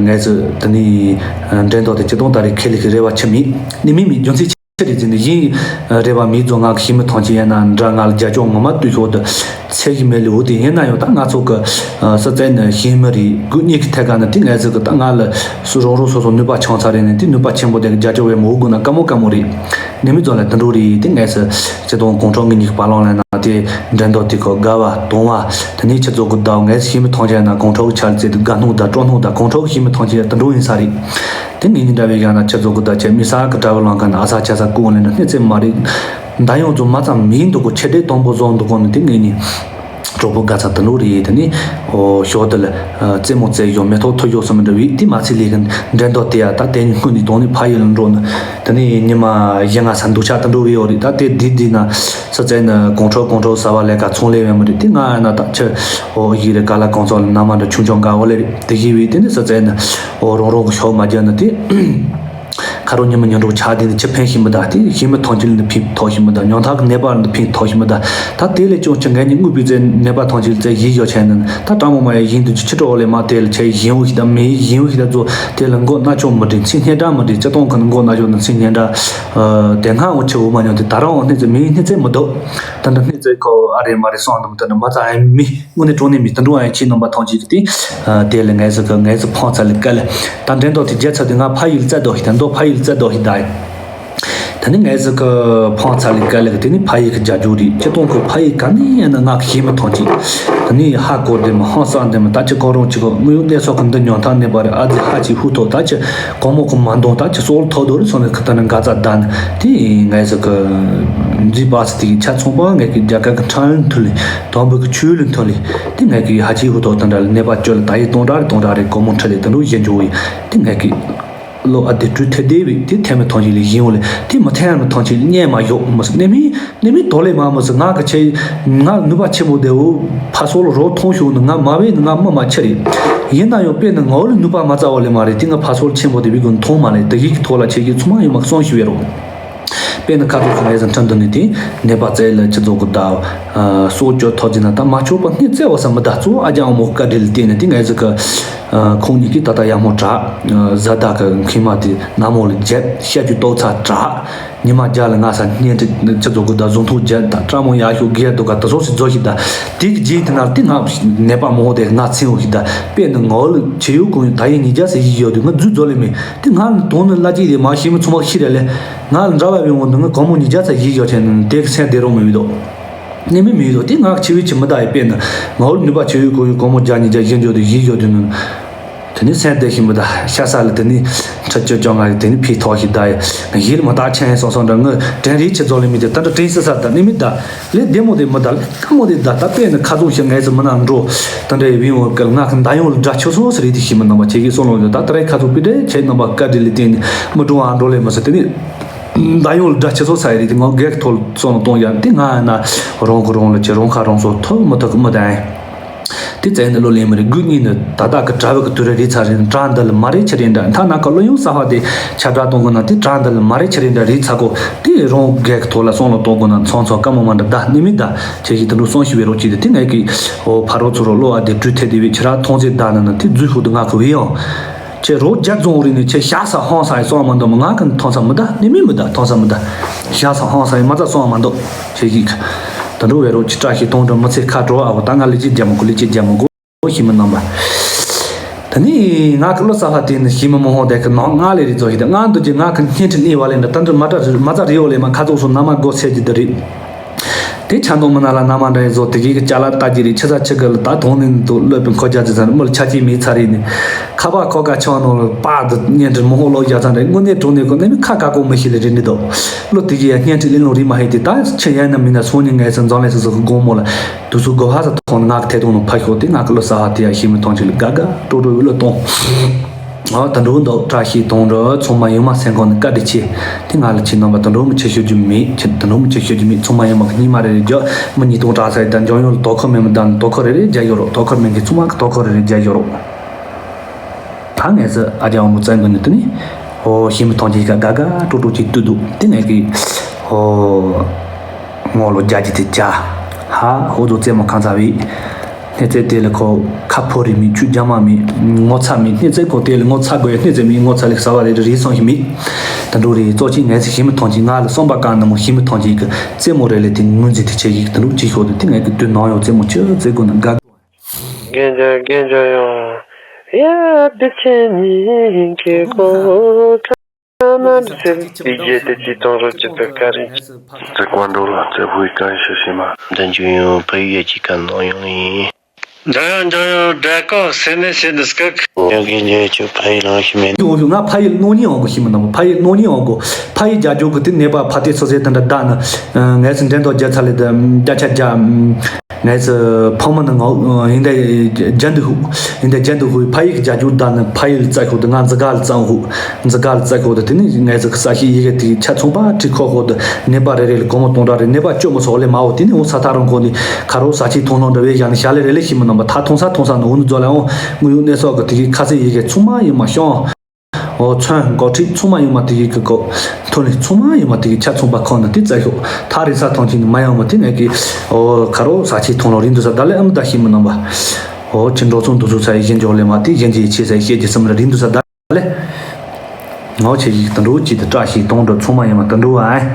ངས་ཚོ་ད་ནི་འགྲན་ལྡོག་དེ་སྤྱི་སྟོང་ད་རེ་ཁེ་ལེ་གི་རེ་བ་ཆི་མེད། ནི་མི་མི་རྒྱུ་མཚན་ཆི་རེད་ཟེར་ནས་ཡིན། རེ་བ་མེད་ཚོ་ང་གི་ཤི་མི་ཐང་ཆེ་ཡན་ན་འདྲ་ང་ལ་རྒྱ་ཅོག་ངོ་མ་ལྟོས་ཤོག་ཏུ་ཚེ་གི་མེ་ལི་འུ་དེ་ཡིན་ན་ཡང་ད་ང་ཚོ་གི་ས་ཙན་ནི་ཤེས་མི་རེད། དགུ་གཉིས་ཀྱི་ཐད་ཀ་ནི་དེ་ངས་ཚོ་གི་ད་ང་ལ་སུ་རང་རང་སོ་སོ་ནུས་པ་ཆང་ཚ་རེད་ནི་དེ་ནུས་པ་ཆེན་པོ་དེ་གི་རྒྱ་ཅོག་བས་མི་འུ་དགོས་ན་དཀའ་མོ་དཀའ་མོ་རེད། ནི་མི་ཚོ་ལ་དུད་འགྲོ་རེད་དེ་ངས་སི་སྤྱི་དང་གོང་ཁྲོ་གི་ཉིག་པ་ལོང་ལ་ན་དེ་འགྲན་ལྡོག་དེ་ཁོ་དགའ་བ་གཏོང་བ་དེ་ནས་ཁྱེད་ཚོ་གི་ཟླ་བ་ངས་སི་ཤེས་མི་ཐང་ཆེན་ན་གོང་ཁྲོ་གི་ཆ་ལ་བཙལ་དུ་དགའ་སྣང་དང་སྤྲོ་སྣང་དང་གོང་ཁྲོ་གི་ཤེས་མི་ཐང་ཆེན་དུད་འགྲོ་ཡིན་ས་རེད། དེ་ངས་ནི་འདྲ་བའི་ཡང་ན་ཁྱེད་ཚོ་གི་ཟླ་ཆེན་མི་ས་གི་དྲ་བའི་ལང་ཁ་ན་ཨ་ས་ཆ་ས་ཀུ་ལེན་ན་སྣེ་ཚེ་མ་རེད། ཟླ་ཡོངས་ཚོ་མ་ཙམ་མིན་འདུག་གོ་ཆེ་གྲས་དང་པོ་བཟོ་འདུག་གོ་ནི་དེ་ངས་ནི། གྲོགས་པོ་དགའ་ཚ་དུད་འགྲོ་རེད། དེ་ནི་ཨོ་ཞོ་དེ་ལ་རྩེད་མོ་རྩེ་ཡོད་མེ་ཐོག་ཐོ་ཡོད་སོ་མི་འདྲ་བའི་དེ་མ་ཚད་ལས་གི་འགྲན་ལྡོག་དེ་ཡ་ད་དེ་ཉིན་སྔོན་ནས་དོང་ནས་ཕ་ཡུལ་ལ་འགྲོ་ནི་དེ་ནི་ཉི་མ་བཞི་ལྔ་ས་འདུག་ཆ་དུད་འགྲོ་བའི་ཡོད་རེད། ད་དེ་དེ་དེ་ན་ས་ཚད་ནི་གོང་ཁྲོ་གོང་ཁྲོ་ཟ་བ་ལས་ཀ་ཚོང་ལས་བས་མི་རེད། དེ་ང་ཡ་ན་ད་ཆ་ཨོ་ཡི་རེད་ག་ལ་གང་ཚོགས་ལ་ན་མ་འདྲ་ཆུང་ཆུང་འགའ་འོ་ལེ་རེད། དེ་གི་བའི་དེ་ནི་ས་ཚད་ནི་ཨོ་རོང་རོང་གི་ཤོག་མ་རྒྱབ་ནི་དེ། ཁ་རོག་ཉི་མ་ཉི་འགྲོ་ཆགས་དེ་ནི་ཆི་ཕན་ཞིག་མི་གདའ། དེ་ཞིག་མི་ཐང་ཆེན་ལ་ཕན་ཐོགས་ཞིག་མི་གདའ། ཉོན་ཐག་གི་ནད་པ་ལ་ཕན་ཐོགས་ཞིག་མི་གདའ། ད་དེ་ལས་ཀྱང་ཆི་ངས་ནི་དངོས་པའི་རྩེ་ནད་པ་ཐང་ཆེན་ལ་རྩེ་ཡིད་ཡོ་ཆེན་ནི་ད་གྲང་མོ་མ་ཡ་ཡིན་དུ་ཆི་ཆི་འགྲོ་ལས་མ་དེ་ལ་ཆེ་ཡིན་འུ་ཞིག་ད་མེ་ཡིན་འུ་ཞིག་ད་ཚོ་དེ་ལ་མགོ་ན་ཆོག་མི་དྲན་ཚིག་སྙན་གྲགས་མི་དྲན་སྤྱི་སྟོང་གི་མགོ་ན་ཆོག་ནི་ཚིག་སྙན་གྲགས་དེ་སྔ་འུ་ཆི་འུ་མ་ཉོ་དེ་ད་རང་འུ་སྣེ་རྩེ་མེ་སྣེ་རྩེ་མི་འདུག་ད་འདི་སྣེ་རྩེ་ཁོ་ཨ་རེ་མ་རེ་སོང་འདུག་ད་འདི་མ་ཚ་ཨེ་མི། དངོས་གནས་དྲང་གནས་མི་དུད་འགྲོ་ཡང་ཁྱེད་རྣམ་པ་ཐམས་ཅད་ཀྱིས་དེ། དེ་ལ་ངས་ཟེར་གི་ངས་ཟེར་ཕང་ཚ་ལི་ཀ་ལ། ད་འགྲན་ལྡོག་དེ་རྒྱལ་ཚ་དེ་ང་ཕ་ཡུལ་རྩ་ལྡོག་ཞིག་ད་འདོག་ཕ་ཡུལ་རྩ་ལྡོག་ཞིག་ད་ཡིན། ད་ནི་ངས་ཟེར་གི་ཕང་ཚ་ལི་ཀ་ལ་གི་དེ་ནི་ཕ་ཡུལ་གི་རྒྱ་རྒྱུག་རེད། ཁྱེད་གཏོང་གི་ཕ་ཡུལ་ག་ནས་ཡིན་ན་ང་གི་ཤེས་མི་ཐམས་ཅད། ད་ནི་ཧ་གོ་དེ་མི་ཧང་སང་དེ་མི་ད་ཁྱེད་གོ་རང་ཅི་གོ་དངོས་ཡོད་གནས་ཚུལ་གི་འདི་ཉོན་ཐང་གནས་པ་རེད། ཨ་ཙི་ཧ་ཅིག་ཧུ་ཐོག་ད་ཁྱེད་གོང་མོ་གི་མ་འདོང་ད་ཁྱེད་སོག་ལ་ཐོག་རྡོ་རེད་སོང་ནས་གི་ད་ནི་འགའ་ཚ་ད་ནི་དེ་ངས་ཟེར་གི་མཛེས་པ་ཚ་དེ་གི་ཆ་ཚང་པ་ངས་གི་རྒྱ་གར་གི་ཁྲང་ལུན་ཐུ་ལི། དང་པོ་གི་ཆོས་ལུང་ཐོན་ལེ། དེ་ངས་ཀྱི་ཧ་ཅི་ཧུ་ཐོག་དང་འདྲ་ལ་ནད་པ་བཅོལ་ལ་ད་ཡི་གཏོང་འདྲ་རེ་གཏོང་འདྲ་རེ་གོ་མོ་ཁྲི་ལེ་དང་འགྲོ་གཞན་འཇོག་ཡི། དེ་ངས་ཀྱི་བློ་ཨ་དེ་གྲུ་ཐེ་དེ་བི་དེ་ཐེ་མི་ཐང་ཆེ་ལེ་ཡིན་འོ་ལེ། དེ་མི་ཐེ་ཡ་མི་ཐང་ཆེ་ལེ་ཉན་མ་ཡོག་མི་སི་ནད་མི་ནད་མི་དོ་ལེ་མ་མི་སི་ང་གི་ཆེ་ང་ནུས་པ་ཆེན་པོ་དེ་འུ་ཕ་སོ་ལ་རོ་ཐོང་ཤོག་ནི་ང་མ་བས་ནི་ང་མི་མ་ཆེ་རེད། ཡིན་ན་ཡང་དཔེ་ནི་ང་འོ་ལེ་ནུས་པ་མ་རྩ་བ་ལེ་མ་རེད། དེ་ང་ཕ་སོ་ལ་ཆེན་པོ་དེ་བི་གུན་ཐོང་མ་ལེ་དེ་ཡིག་གི་ཐོག་ལ་ཆེ་གི་ཚུ་མ་ཡོད་མ་གསོང་ཞུ་བས་རོགས། དཔེར་ན་ཁ་ཐུག་སུ་ངས་ཟིན་ཁྲིམས་འདི་ནས་དེ་ནད་པ་བཙལ་ལ་སྤྱི་ཚོགས་ཀྱི་བདག་སྲོག་གཅོད་ཐོག་ཅིག་ན་ད་མ་ཆོག་པ་སྣེ་བཙལ་བ་ས་མི་བདག་གཙོ་བོ་ཨ་ཅག་ཨ་མོ་བཀའ་དྲིན་ལ་བརྟེན་ནས་དེ་ངས་ཟིག་གི་ཁོང་གཉིས་ཀྱིས་ད་ལྟ་ཡག་མོ་དྲག་བཟའ་ཟླ་གི་མཁལ་མ་དེ་ནག་མོ་ལ་བརྒྱབ་ཤ་ཆུ་ཏོག་ཚ་དྲག་ཉི་མ་བརྒྱ་ལ་ང་ས་སྙན་ཁྲི་སྤྱི་ཚོགས་ཀྱི་བདག་བཟུང་ཐུག་བརྒྱབ་ད་སྤྲ་མོ་ཡག་ཤོས་སྒེར་འདུག་ག་དེ་སོགས་སུ་རྫོགས་ཤིག་ད་དེ་གི་རྗེས་དེ་ན་དེ་ང་ནད་པ་མང་བོ་དེ་ང་ཚིན་འོ་ཤིག་ད་དཔེར་ན་ངའོ་ལ་ཆེ་ཡོད་གོང་ཡོད་ད་ཡིན་ཉིས་བརྒྱ་ཟེར་ཡིག་ཡོད་དུས་ང་རྫུས་རྫོགས་ལེ་མེད། དེ་ང་ལ་དོན་ནི་བླ་སྐྱིད་དེ་མ་ཤེས་མི་ཚོ་མ་ཤི་རེ་ལེ། ང་ལ་འདྲ་བ་བའི་ངོ་ནི་ང་གོང་མོ་ཉིས་བརྒྱ་ཚ་ཡིག་ཡོད་ཆེན་ནི་དེ་གི་སེམས་བདེ་རོགས་མི་བི་དོ། ནི་མི་མི་བི་དོ་དེ་ང་ཆེ་བའི་ཆེ་མི་ད་ཡི་དཔེར་ན་ངའོ་ལ་ནུས་པ་ཆེ་ཡོད་གོང་ཡོད་གོང་མོ་བརྒྱ་ཉིས་བརྒྱ་ཡིན་འཇོག་དུས་ཡིག་ཡོད་དུས་ནི། དེ་ནི་སེམས་བདེ་ཤིང་མི་ད་ཤ་ས་ལ་དེ་ནི་ཁྲི་བཅུ་བཅོ་ལྔ་ཡི་དེ་ནི་ཕི་ཐོག་ཤིག་ད་ཡི་ཡིད་མི་ད་ཆེན་སོང་སོང་འདྲ་ངི་དྲན་རིག་ཆེ་རྫོགས་ལེ་མི་དེ་ད་འདྲ་དྲན་སི་ས་ད་ནི་མི་ད། ལས་བདེ་མོ་དེ་མི་ད་ལས་དཀའ་མོ་དེ་ད་ད་དཔེར་ན་ཁ་ཚོང་ཞིག་ངས་ཟི་མི་ན་འགྲོ། ད་འདྲ་ཡི་བིང་འོ་སྐལ་ང་གི་མདའ་ཡོང་ལ་དགྲ་ཆོ་སོ་ཟེར་རེད་དེ་ཤི་མི་རྣམ་པ་ཁྱེད་ཀྱི་སོང་ལོ་ད་ད་རེས་ཁ་ཚོང་པི་ཏྲེ་ཁྱེད་རྣམ་པ་བཀའ་དྲིན་ལས་བརྟེན་ནས་མི་འགྲོ་ཨ་འགྲོ་ལེ་མི་ཟེར་དེ་ནི་མདའ་ཡོང་ལ་དགྲ་ཆོ་སོ་ས་ཡི་རེད་དེ་ངོ་རྒྱལ་གི་ཐོག་ལ་སོང་ལ་གཏོང་ཡ་དེ་ང་ཡ་ན་རོང་གི་རོང་ལ་ཁྱེད་རོང་ཁ་རོང་སོ་ཐོ་མི་ཐོ་གི་མི་ད་ཡིན། དེ་བཙལ་ནས་བློ་ལེན་མི་རེད། དགུ་གཉིས་ནི་ད་ལྟ་གི་གྲྭ་བ་གི་དུས་རབས་རེད་ཚར་རེད། གྲྭ་འདི་ལ་མ་རེད་ཆི་རེད་འདྲ། ཐ་ན་ཁ་བློ་ཡུན་གསར་པ་དེ་ཁྱབ་བསྒྲགས་གཏོང་གི་ན་དེ་གྲྭ་འདི་ལ་མ་རེད་ཆི་རེད་འདྲ་རེད་ཚར་གོ། དེ་རང་སྒེར་གི་ཐོག་ལ་བསམ་བློ་གཏོང་དགོས་ན་ཚང་ཚང་བཀའ་མོལ་མ་འདྲ་ད་ནི་མི་ད་ཁྱེད་ཀྱིས་དེ་འདྲ་བསམ་ཤེས་བའི་རོགས་གྱིས། དེ་དེ་ངས་ཀྱིས་འོ་ཕ་རོགས་ཚོ་རོགས་བློ་ཨ་དེ་གྲོས་ཐད་དེ་བས་ཁྱེད་རང་མཐོང་ཚེ་ད་ནི་ན་དེ་རྫུན་ཤོག་དུ་ང་ཁོ་བས་ཡང་། ཁྱེད་རོགས་རྒྱ་རྫོང་རིག་ནས་ཁྱེད་ཤ་ས་ཧང་ས་ཡི་སོང་མ་འདུག་མ། ང་གི་མཐོང་ས་མི་ད་ནི་མི་མི་ད་མཐོང་ས་མི་ད། ཤ་ས་ཧང་ས་ཡི་མ་ཚ་སོང་མ་འདུག་ཁྱེད་ཀྱིས་ད་འགྲོ་བའི་རོགས་ཀྱི་བཀྲ་ཤིས་གཏོང་འགྲོ་མི་ཚེ་ཁ་འགྲོ་ཨ་བོ་ད་ང་ལས་ཀྱི་རྒྱ་མི་གོ་ལས་ཀྱི་རྒྱ་མི་གོ། ཤི་མི་རྣམ་པ། ད་ནི་ང་གི་བློ་ས་ལྷ་དེ་ནི་ཤི་མི་མི་ཧོང་དེ་གི་ནང་ང་ལས་རི་ཚོ་ཞིག་དང་ང་འདུག་ཀྱི་ང་གི་སྙན་ཁྲི་གླིང་བ་ལས་འདྲ་ད་འདྲ་མ་ཏྲ་མ་ཚ་རི་འོ་ལས་མ་ཁ་ཚོགས་སུ་ན་མ་སྒོ་ཚད་ཀྱི་དེ་རེད། དེ་ཆ་མདོག་མི་ན་ལ་ན་མ་འདྲ་ཡི་བཟོ་དེ་གི་གི་ཅ་ལ་ལྟ་ཀྱི་རེད། ཆི་ཚ་ཆི་གི་ལ་ད་དོང་ནི་འདུག་ལོས་པའི་མཁོ་རྒྱ་ཅི་ཚ་ནི་མི་ལ་ཆ་ཅི་མི་ཚ་རེད་ནི། ཁ་པ་ཁོ་ཀ་ཆང་ནོ་ལ་པ་འདི་སྙན་ཁྲི་མི་ཧོང་ལོ་རྒྱ་ཚ་འདྲ་དངོས་གནས་དྲུང་ནས་ཁོ་ནི་མི་ཁ་ཀ་ཀོ་མི་ཤི་ལ་རེད་ནི་དོ། བློ་དེ་གི་ཡ་སྙན་ཁྲི་གླིང་ལོ་རི་མ་ཧེ་དེ་ད་ཆི་ཡན་ན་མི་ན་སོང་ནི་ངས་ཚ་འཛམ་ལས་སི་སི་གི་དགོང་མོ་ལ་དུ་སུ་གོ་ཧ་ས་ཐོང་ནི་ང་གི་ཐད་དུང་ནོ་ཕ་ཤོག་དེ་ང་གི་བློ་ས་ཧ་དེ་ཡ་ཤི་མི་ཐོང་ཅི་ལ་དགའ་དགའ་སྤྲོ་སྤྲོ་བློ་གཏོང་། ཨ་ད་འགྲོ་འདུག་བཀྲ་ཤིས་གཏོང་འགྲོ་ཚང་མ་ཡོང་མ་སེམས་ཁོང་ནས་བཀའ་དྲིན་ཆེ། དེ་ང་ལ་ཆེ་རྣམ་པ་ད་འགྲོ་མི་ཆེ་ཤོད་རྒྱུ་མེད། ཆེ་ད་འགྲོ་མི་ཆེ་ཤོད་རྒྱུ་མེད། ཚང་མ་ཡོང་མ་གི་གཉིས་མ་རེ་རེ་རྒྱ་མི་གཉིས་སྟོང་དྲག་ས་ཡི་ད་འཇོན་ཡོང་ལ་དོ་ཁུར་མེད་མི་ད་ནི་དོ་ཁུར་རེ་རེ་རྒྱ་ཡོད་རོགས། དོ་ཁུར་མེད་མཁན་ཚང་མ་གི་དོ་ཁུར་རེ་རེ་རྒྱ་ཡོད་རོགས། ད་ངས་ཟེར་ཨ་ཅག་འོ་མོ་བཙན་གི་ནི་དུ་ནི། ཨོ་ཤི་མི་ཐོང་ཅིག་ག་དགའ་དགའ་སྤྲོ་སྤྲོ་ཅིག་ཏུ་འདུག་དེ་ངས་གི། ཨོ། ངོ་ལོ་རྒྱ་ཅི་དེ་ཅ། ཧ་ཧོ་དོ་རྩེད་མོ་ཁང་ཚ་བི། སྣེ་རྩེ་དེ་ལ་ཁོ་ཁ་ཕོ་རི་མི་ཆུ་རྒྱ་མ་མི་ངོ་ཚ་མི། སྣེ་རྩེ་ཁོ་དེ་ལ་ངོ་ཚ་དགོས་ཡ་སྣེ་རྩེ་མི་ངོ་ཚ་ལེགས་ཟ་བ་རེ་རེ་རེ་སོང་ཞིག་མི། ད་འགྲོ་རེ་ཙོ་ཅི་ངས་ཟེར་ཤི་མི་ཐོང་ཅིག་ང་ལ་སོང་པ་གང་ན་མོ་ཤི་མི་ཐོང་ཅིག་གི་རྩེད་མོ་རེ་ལས་དེ་ངོས་འཛིན་དེ་ཆེ་གི་ད་འགྲོ་ཅི་ཤོག་དེ་དེ་ངས་གི་དུས་ནང་ཡོང་རྩེད་མོ་ཆེ་རྩེད་དགོས་ན་དགའ། རྒན་ཅག་རྒན་ཅག་ཡོང་། ཡ་བདེ་ཆེན་ཉིན་གྱི་གོ་ཁ་ན་འདི་ཚེ་འདི་རྒྱལ་དེ་ཅི་གཏོང་རོགས་ཅི་ད་ཀ་རིང་། ཙེ་ཀོན་ཌོ་ལ་ཙེ་ཧུའི་ཀན་ཤི་ཤི་མ། འདི་འཇུ་ཡོང་ཕ་ཡུལ་གྱི་ཀ་ནང་ཡོང་ཡིན། འཇུ་ཡོང་འཇུ་ཡོང་སྦྲ་ཀོ་སེ་ནེ་སེ་ནེ་སྐག་ཡོང་གི་འཇུ་ཆུ་ཕ་ཡུལ་ལང་ཤི་མེད། འོ་ཡོ་ང་ཕ་ཡུལ་ནོ་ཉི་འོང་གོ་ཤི་མི་ནམ་ཕ་ཡུལ་ནོ་ཉི་འོང་གོ་ཕ་ཡུལ་རྒྱ་ཇོ་གི་དེ་ནེ་པ་ཕ་དེ་སོ་སེ་དེ་འདྲ་ད་ན་ངས་སུ་འདྲེན་དོ་རྒྱ་ཚ་ལེ་དེ་རྒྱ་ཆ་རྒྱ། ངས་ཕ་མ་ནི་ངའོ་ཡིན་དེ་རྒྱན་དུ་ཧུ། ཡིན་དེ་རྒྱན་དུ་ཧུ་ཕ་ཡིག་རྒྱ་རྒྱུ་ད་ནི་ཕ་ཡིག་རྩ་ཤོག་དུ་ང་འཛི་ག་ལ་གཙང་ཧུ། འཛི་ག་ལ་གཙང་ཤོག་དུ་དེ་ནི་ངས་ཟི་ས་ཤི་ཡི་གེ་དེ་ཆ་ཚང་པ་ཁྲི་ཁོ་ཧོ་དུ་ནེ་པ་རེ་རེ་ལ་སྒོ་མོ་སྟོང་ཕྲག་རེ་ནེ་པ་བཅོ་མོ་སོག་ལེ་མ་འོ་དེ་ནི་འོ་ས་ཐག་རང་ཁོ་ནི་ཁ་རོ་ས་ཆི་ཐོང་ལོང་འདྲ་བའི་ཡང་ནི་ཞ་ལེ་རེ་ལེ་ཤི་མི་རྣམ་པ་ད་ཐོང་ས་ཐོང་ས་ནི་འུ་ནི་རྫོ་ལ་འོ་དངུལ་ཡུག་གནས་སོག་གི་དེ་གི་ཁ་སེ་ཡི་གེ་ཚང་མ་ཡིན་མ་ཤོང་། འོ་ཚོན་འགོ་ཁྲིད་ཚང་མ་ཡོད་མ་དེ་གི་གི་གོ། མཐོ་ནི་ཚང་མ་ཡོད་མ་དེ་གི་ཆ་ཚང་པ་ཁོ་ན་དེ་རྩ་ཤོག་ཐག་རིང་ས་ཐོང་ཆེན་ནི་མ་ཡོང་མ་དེ་ནས་གི། འོ་ཁ་རོ་ས་ཆེ་ཐོང་ལོ་རིང་དུ་ས་ད་ལེ་ཨམ་ད་ཤི་མི་རྣམ་པ། འོ་ཁྱི་འགྲོ་ཚོང་དུ་ཚོ་ཚ་ཡི་ཞེན་འཇོག་ལེ་མ་དེ་ཞེན་ཅི་ཡི་ཆེ་ས་ཡི་ཤེད་ཀྱི་སམ་ར་རིང་དུ་ས་ད་ལེ། ངའོ་ཆེ་ཡི་དུ་འགྲོ་ཅི་དུ་བཀྲ་ཤིས་གཏོང་འགྲོ་ཚང་མ་ཡོད་མ་དུ་འགྲོ་ཨ།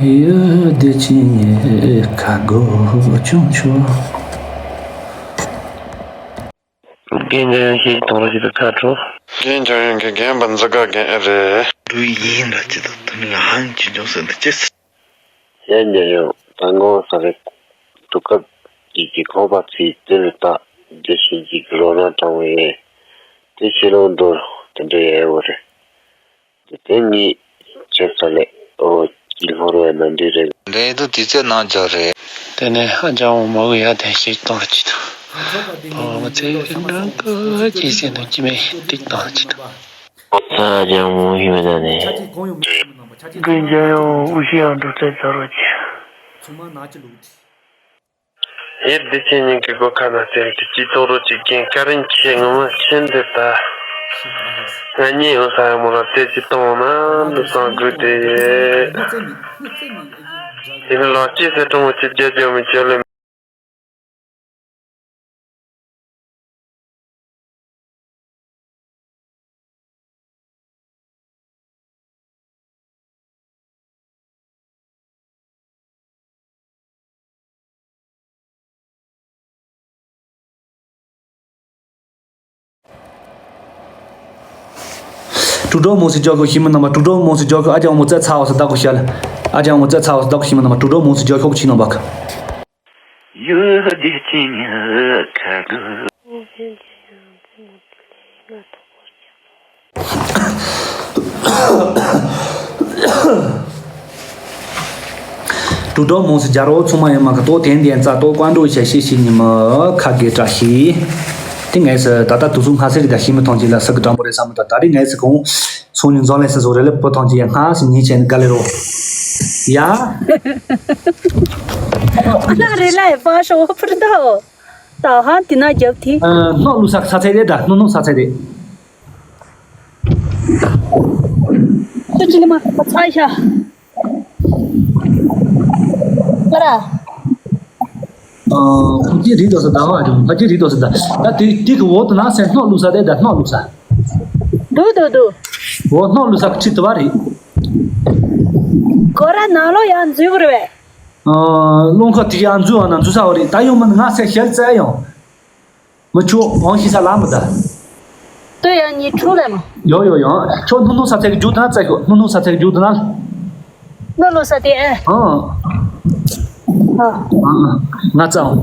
ཡ་བདེ་ཆེན་ཉེ་ཁ་སྒོ་ཆུང་ཆུང་། རྒན་ཅང་ཡང་ཞིག་གཏོང་རོགས་ཞེས་པའི་ཁ་དྲོ། རྒན་ཅང་ཡང་གི་རྒན་པ་འཛི་ག་རྒན་ཨེ་རེད། འགྲོ་ཡིན་ལ་ཅི་དང་དུ་མི་ལ་ཧང་ཅི་འཇོག་ཟེར་ན་ཅི་ཟེར། ཡ་ཉེ་ཡོང་ད་ངོ་ས་རེད། དུ་སྐབས་ཀྱི་གི་ཁོག་པ་ཚིག་དེ་ལ་ད་རྒྱུ་ཤིན་གྱི་གི་རོ་ར་དྲང་བ་ཡིན། དེ་ཕྱི་ལོགས་འགྲོ་དེ་འདྲ་ཡ་ཡོད་རེད། དེ་དེ་གཉིས་བྱེད་ས་ལས་ཨོ་ཀྱི་ལྷོ་རོ་ཡ་ན་འདི་རེད། འདྲེ་དུ་དུས་ཚོད་ནང་འཇོག་རེད། དེ་ནས་ཧ་ཅང་མོ་མ་གི་ཡ་དན་ཞིག་གཏོང་ར་ཅི་དང་། ཕ་མ་ཚེ་འདྲ་ཀ་ཅི་ཟེར་ན་ཅི་མེད་ཏིག་གཏོང་ར་ཅི་དང་། ས་ཅང་མོ་ཧི་མེ་ད་ནས། དགུན་རྒྱ་ཡང་འུ་ཤི་ཡང་འགྲོ་ཚད་ཚ་རོ་ཅི། ཚང་མ་ན་ཅི་ལུགས་ཏེ། ཡེ་བདེ་ཆེན་ཉིན་གྱི་སྒོ་ཁ་ན་བཙལ་ཏེ་ཅི་གཏོང་རོགས་ཅིག་རྒན་ཀ་རིན་ཆེ་ངོ་མ་ཆེན་འདི་ད། ང་གཉིས་འོང་ས་ཡ་མོ་ལ་བཙལ་ཅི་གཏོང་ན་འདི་སང་དགོས་དེ་ཡེ། དེ་ནི་ལག་ཅི་ཟེར་གྲོང་བ་ཅི་རྒྱ་རྒྱ་མི་ཅོ་ལེ། དྲུག་སྒྲོག་མོ་སི་ཇོ་ཁོ་ཤི་མི་རྣམ་པ་དྲུག་སྒྲོག་མོ་སི་ཇོ་ཁོ་ཨ་ཅང་མོ་ཙེ་ཚ་བ་སི་ད་ཁོ་ཤ་ལ། ཨ་ཅང་མོ་ཙེ་ཚ་བ་སི་ད་ཁོ་ཤི་མི་རྣམ་པ་དྲུག་སྒྲོག་མོ་སི་ཇོ་ཁོ་ཁོ་ཆི་ནོ་བག་ཡུལ་བདེ་ཆེན་ཉི་ཁ་དགུ། དྲུག་སྒྲོག་མོ་སི་ཇ་རོ་ཚང་མ་ཡོད་མ་གི་ཏོ་དན་དན་རྩ་ཏོ་ཀོན་ཏོ་ཤ་ཤི་ཤི་ཉི་མ་ཁ་གེ་བཀྲ་ཤིས། དེ་ངས་ཟེར་ད་ལྟ་དུས་ཚོད་སྔ་སེ་རེད། ད་ཤི་མི་ཐོང་ཅིག་ལ་ས་གི་འགྲམ་པོ་རེད་བསམ་མི་ད། ད་རེས་ངས་ཟེར་གོང་སོང་ནས་འཛོམས་ལས་ས་བཟོ་རེད་ལ་པོ་ཐོང་ཅིག་ཡ་སྔ་སེ་ཉིན་བྱས་ནས་དགའ་ལེ་རོ། ཡ། ཨ་ན་རེ་ལ་ཡ་པ་ཤོ་བ་ཕུར་ད་འོ། ད་ཧ་དེ་ན་རྒྱབ་དེ། ཨ། སྣོག་བླུགས་ས་ས་ཚད་རེད། ད་སྣོག་སྣོག་ས་ཚད་རེད། ཁྱོད་ཅི་ལ་མ་ཚ་ཤ། ཀ་ར། ཨ། ཕ་གི་རི་དོ་ས་ད་ཧ་ཅང་ཕ་གི་རི་དོ་ས་ད། ད་དེ་དེ་གི་འོག་ཏུ་ན་སེ་སྣོག་བླུགས་ས་དེ་ད་སྣོག་བླུགས་ས། འདུག་འདུག་འདུག་འོ་སྣོག་བླུགས་ས་ཁྲི་དུ་བ་རེད། ཀ་ར་ནང་ལོགས་ཡང་འཛུལ་དགོས་རེད་པས། ཨ། རླངས་ཁ་དེ་ཡང་འཛུལ་བ་ན་འཛུལ་ས་བ་རེད། ད་ཡོང་མ་ང་སེ་ཞལ་བཙལ་ཡོང་། མི་ཆོག་འོང་ཤི་ས་ལ་མི་ད། ལྟོས་ཡང་ཉི་ཁྲུ་ལས་མ། ཡོ་ཡོ་ཡོ། ཁྱོད་སྣུམ་སྣུམ་ས་ཚལ་གྱི་རྒྱུག་དུ་ན་བཙལ་ཤོག་སྣུམ་སྣུམ་ས་ཚལ་གྱི་རྒྱུག་དུ་ན། སྣུམ་སྣུམ་ས་དེ་ཨེ། ཨང་། ཨ། ཨ། ང་བཙལ་འོང་།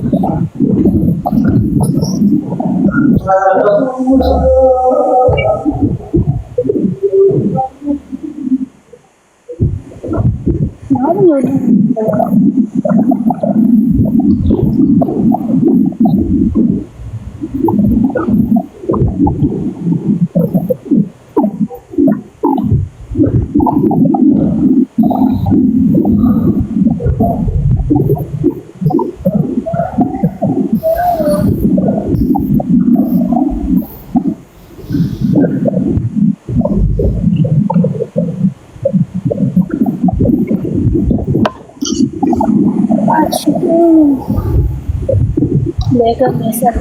ལས་ཀ་མེད་ས་རེད།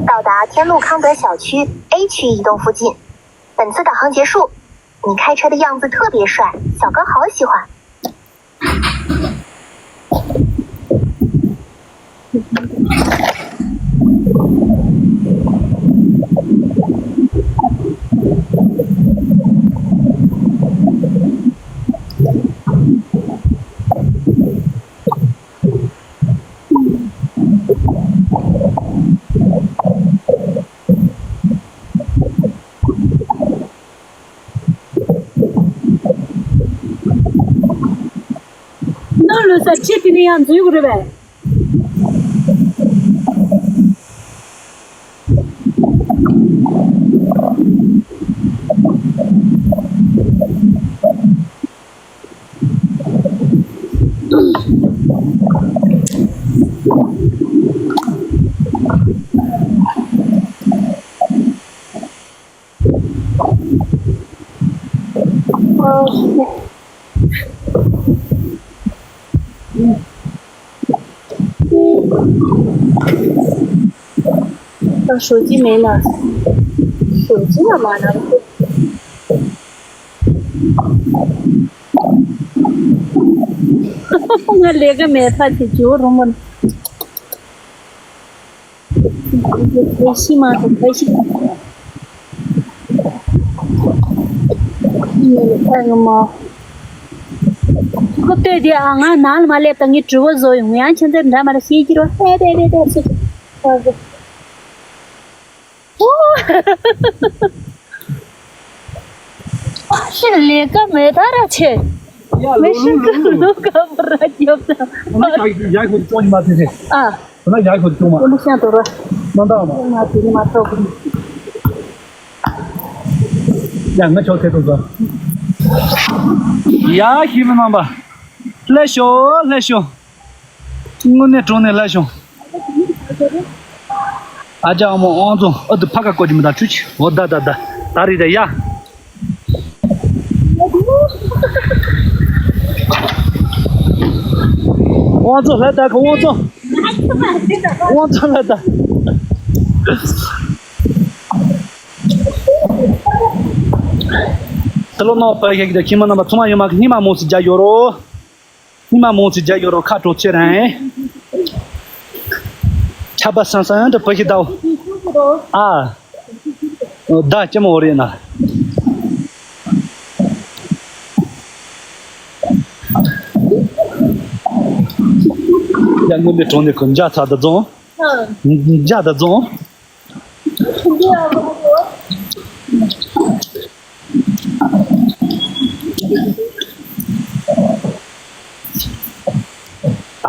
到达天路康德小区A区一栋附近。本次导航结束，你开车的样子特别帅，小哥好喜欢。 ནང་ལོ་ས་ཁྲི་དེ་ནས་ཡང་འཛུལ་དགོས་རེད་པས། ད་手机没拿，手机干嘛拿不出？ང་ལས་ཀ་མེད་ཐག་ཆོད་བྱེད་རོགས་མ། ཁ་ཤི་མ་ཐུབ་ཁ་ཤི། ཨ་ངོ་མ། ཁོ་ལྟོས་དེ་ཨ་ང་ནང་ལ་མ་སླེབས་དང་ངས་དྲི་བ་བཟོ་ཡོང་ཡང་ཁྱེད་ཚོས་འདྲ་མ་ར་ཤེས་ཀྱི་རོ་ཧེ་དེ་དེ་དེ་སུ། ཨོ། ཨ་ཤི་ལས་ཀ་མེད་ད་ར་ཆེ། མི་ཤི་ཀ་ལུ་ཀ་པ་ར་རྒྱབ་ད། ཡ་ཁོ་ཅོང་ཉི་མ་ཚེ་ཚེ། ཨ། ཁོ་ན་ཡ་ཁོ་ཅོང་མ། ཁོ་ལུ་ཤང་དོ་ར། མ་འདའ་མ། ང་དེ་ནི་མ་ཐོག་གི། ཡ་ང་ཆོག་ཚེ་ཐོག་ས། ཡ་ཤི་མི་མང་པ། ལྷ་ཤོ་ལྷ་ཤོ། དངོས་གནས་དྲང་གནས་ལྷ་ཤོ། ཨ་ཅག་ཨ་མོ་དབང་རྫོང་ཨ་དུ་ཕ་ཁ་བཀོད་ཀྱི་མི་ད་ཁྲུ་ཆི་འོ་ད་ད་ད་ད་རི་ད་ཡ། དབང་རྫོང་ལྷ་ད་ཁ་དབང་རྫོང་། དབང་རྫོང་ལྷ་ད། ད་ལོ་ནོ་པ་ཡ་གི་ད་ཁྱིམ་མ་རྣམ་པ་ཚང་མ་ཡོད་མ་གི་སྙིང་མ་མོ་སི་རྒྱ་ཡོད་རོ། སྙིང་མ་མོ་ཚོས་རྒྱ་ཡོད་རོ་ཁ་དྲོ་ཆེ་རང་། ཆ་པ་སང་སང་དུ་བུ་ཞིག་ཟླ་བོ། ཨ། ཟླ་ཅི་མོ་རེད་ན། ཡ་ངུ་འདི་གྲོང་འདི་ཁོ་འཇའ་ཚ་ད་རྫོང་། འཇའ་ད་རྫོང་།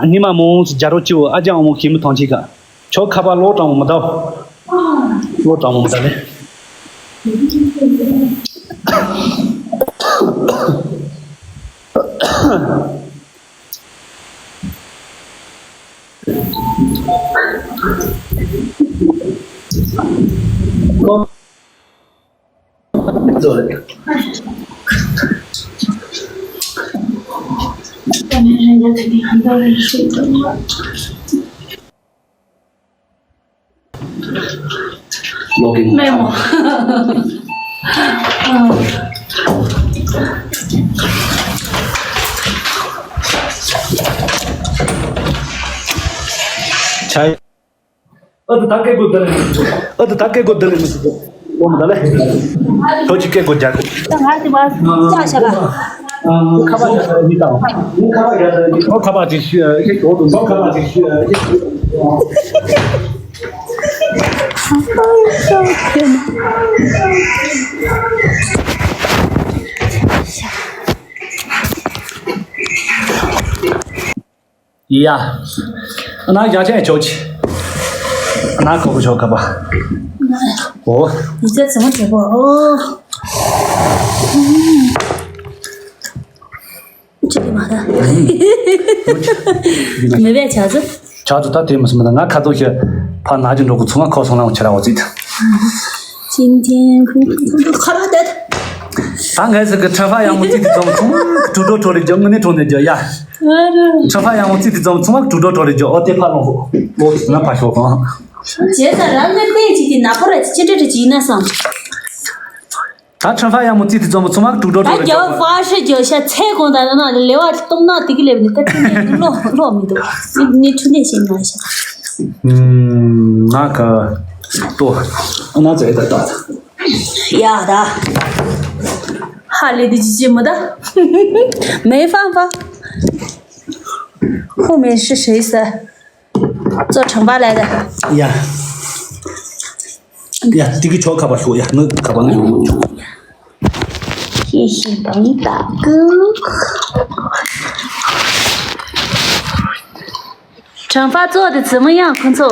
ཉི་མ་མོ་ཟེར་རྒྱ་རོ་ཅིའོ་ཨ་ཅག་འོ་མོ་ཁྱིམ་མི་ཐང་ཆེ་ག་ཆོ་ཁ་པ་ལོ་དྲང་མོ་མི་ད། ལོ་དྲང་མོ་མི་ད་ལེ། ལོག་གི་མེད་མོ། ཆའི། ཨ་ཏི་ད་སྐད་དགོས་དེ་ལས་མི་འདུག་ཨ་ཏི་ད་སྐད་དགོས་དེ་ལས་མི་འདུག་ལོ་མི་ད་ལེ། ཁྱོད་ཀྱིས་སྐད་དགོས་རྒྱག་དགོས། ད་ང་དེ་བ་ལྕགས་བྱ་བ། ཁ་པར་རྒྱག་ས་ཡིན་དང་། ཁ་པར་རྒྱག་ས་ཡིན། ཁ་པར་ཅིག་ཤི་ཤི་ཞོག་དུ་འདུག་ཁ་པར་ཅིག་ཤི་ཤི། ཡ། ཨ་ན་རྒྱ་ཆེན་ཆོག་ཆི། ཨ་ན་ཁོ་ཁོ་ཆོག་ཁ་པ། ཨོ། ཡིག་ཚད་ཚང་མ་གྲོད་པོ་ཨོ། ཅི་གི་མ་ད། མི་བས་བྱ་ཟི། ཆག་ཏུ་ད་དེ་མི་སྲིད་མི་ད་ང་ཁ་ཐུག་ཤི། ཕ་ན་གྱི་འགྲོ་གི་ཚང་མ་ཁོ་སོང་ལ་འོང་ཆ་ར་འོ་ཙིད། ཅིན་ཐེན་ཁུང་ཁུང་ཁུང་ཁ་ར་དེ། ད་ངས་ཟེར་གི་ཁྲ་ཕ་ཡང་མོ་ཙིད་དེ་ཚང་མ་ཚང་མ་གྲུ་དྲོ་གྲོ་རེ་རྒྱོ་ངུ་ནི་གྲོ་ནི་རྒྱོ་ཡ། ཁྲ་ཕ་ཡང་མོ་ཙིད་དེ་ཚང་མ་ཚང་མ་གྲུ་དྲོ་གྲོ་རེ་རྒྱོ་ཨོ་དེ་ཕ་ལོང་ཧོ། ལོ་ཙིད་ན་ཕ་ཤོ་གང་། བྱས་ཙང་རང་གི་དཔེ་ཅིག་དེ་ན་ཕོ་ར་ཅི་འདྲ་རེ་ཅིག་ཡིན་ན་བསམ། ད་ཁྲ་ཕ་ཡང་མོ་ཙིད་དེ་ཚང་མ་ཚང་མ་གྲུ་དྲོ་ད་གྲོ་རེ་རྒྱོ་རྒྱོ། ཕ་ཤི་རྒྱོ་ཤ་ཚེ་གོང་ད་ན་ལེ་བ་གཏོང་ན་དེ་གི་ལེ་བ་ནི་ད་ཁྲི་ནས་ལོ་ལོ་མི་འདུག་ནི་ཁྲི་ནས་ཤེས་ན་ཤ། ང་ག་ཏོ་ཨ་ན་ཙེ་ད་ད། ཡ་ད། ཧ་ལས་དེ་ཅི་ཅི་མོ་ད། མེ་ཧྥང་ཧྥང་། ཧུ་མེ་ཧྲི་ཧྲི་ས། ཙོ་ཁྲང་པ་ལ་ད། ཡ། ཡ་དེ་གི་ཆོག་ཁ་པ་ཤོག་ཡ་ངི་ཁ་པ་ངི་ཡོང་མ་ཆོག་ཤེས་ཤེས་དང་ད་ཀུ། ཁྲང་ཧྥ་ཙོག་དེ་ཙི་མི་ཡང་ཁོ་ཚོ།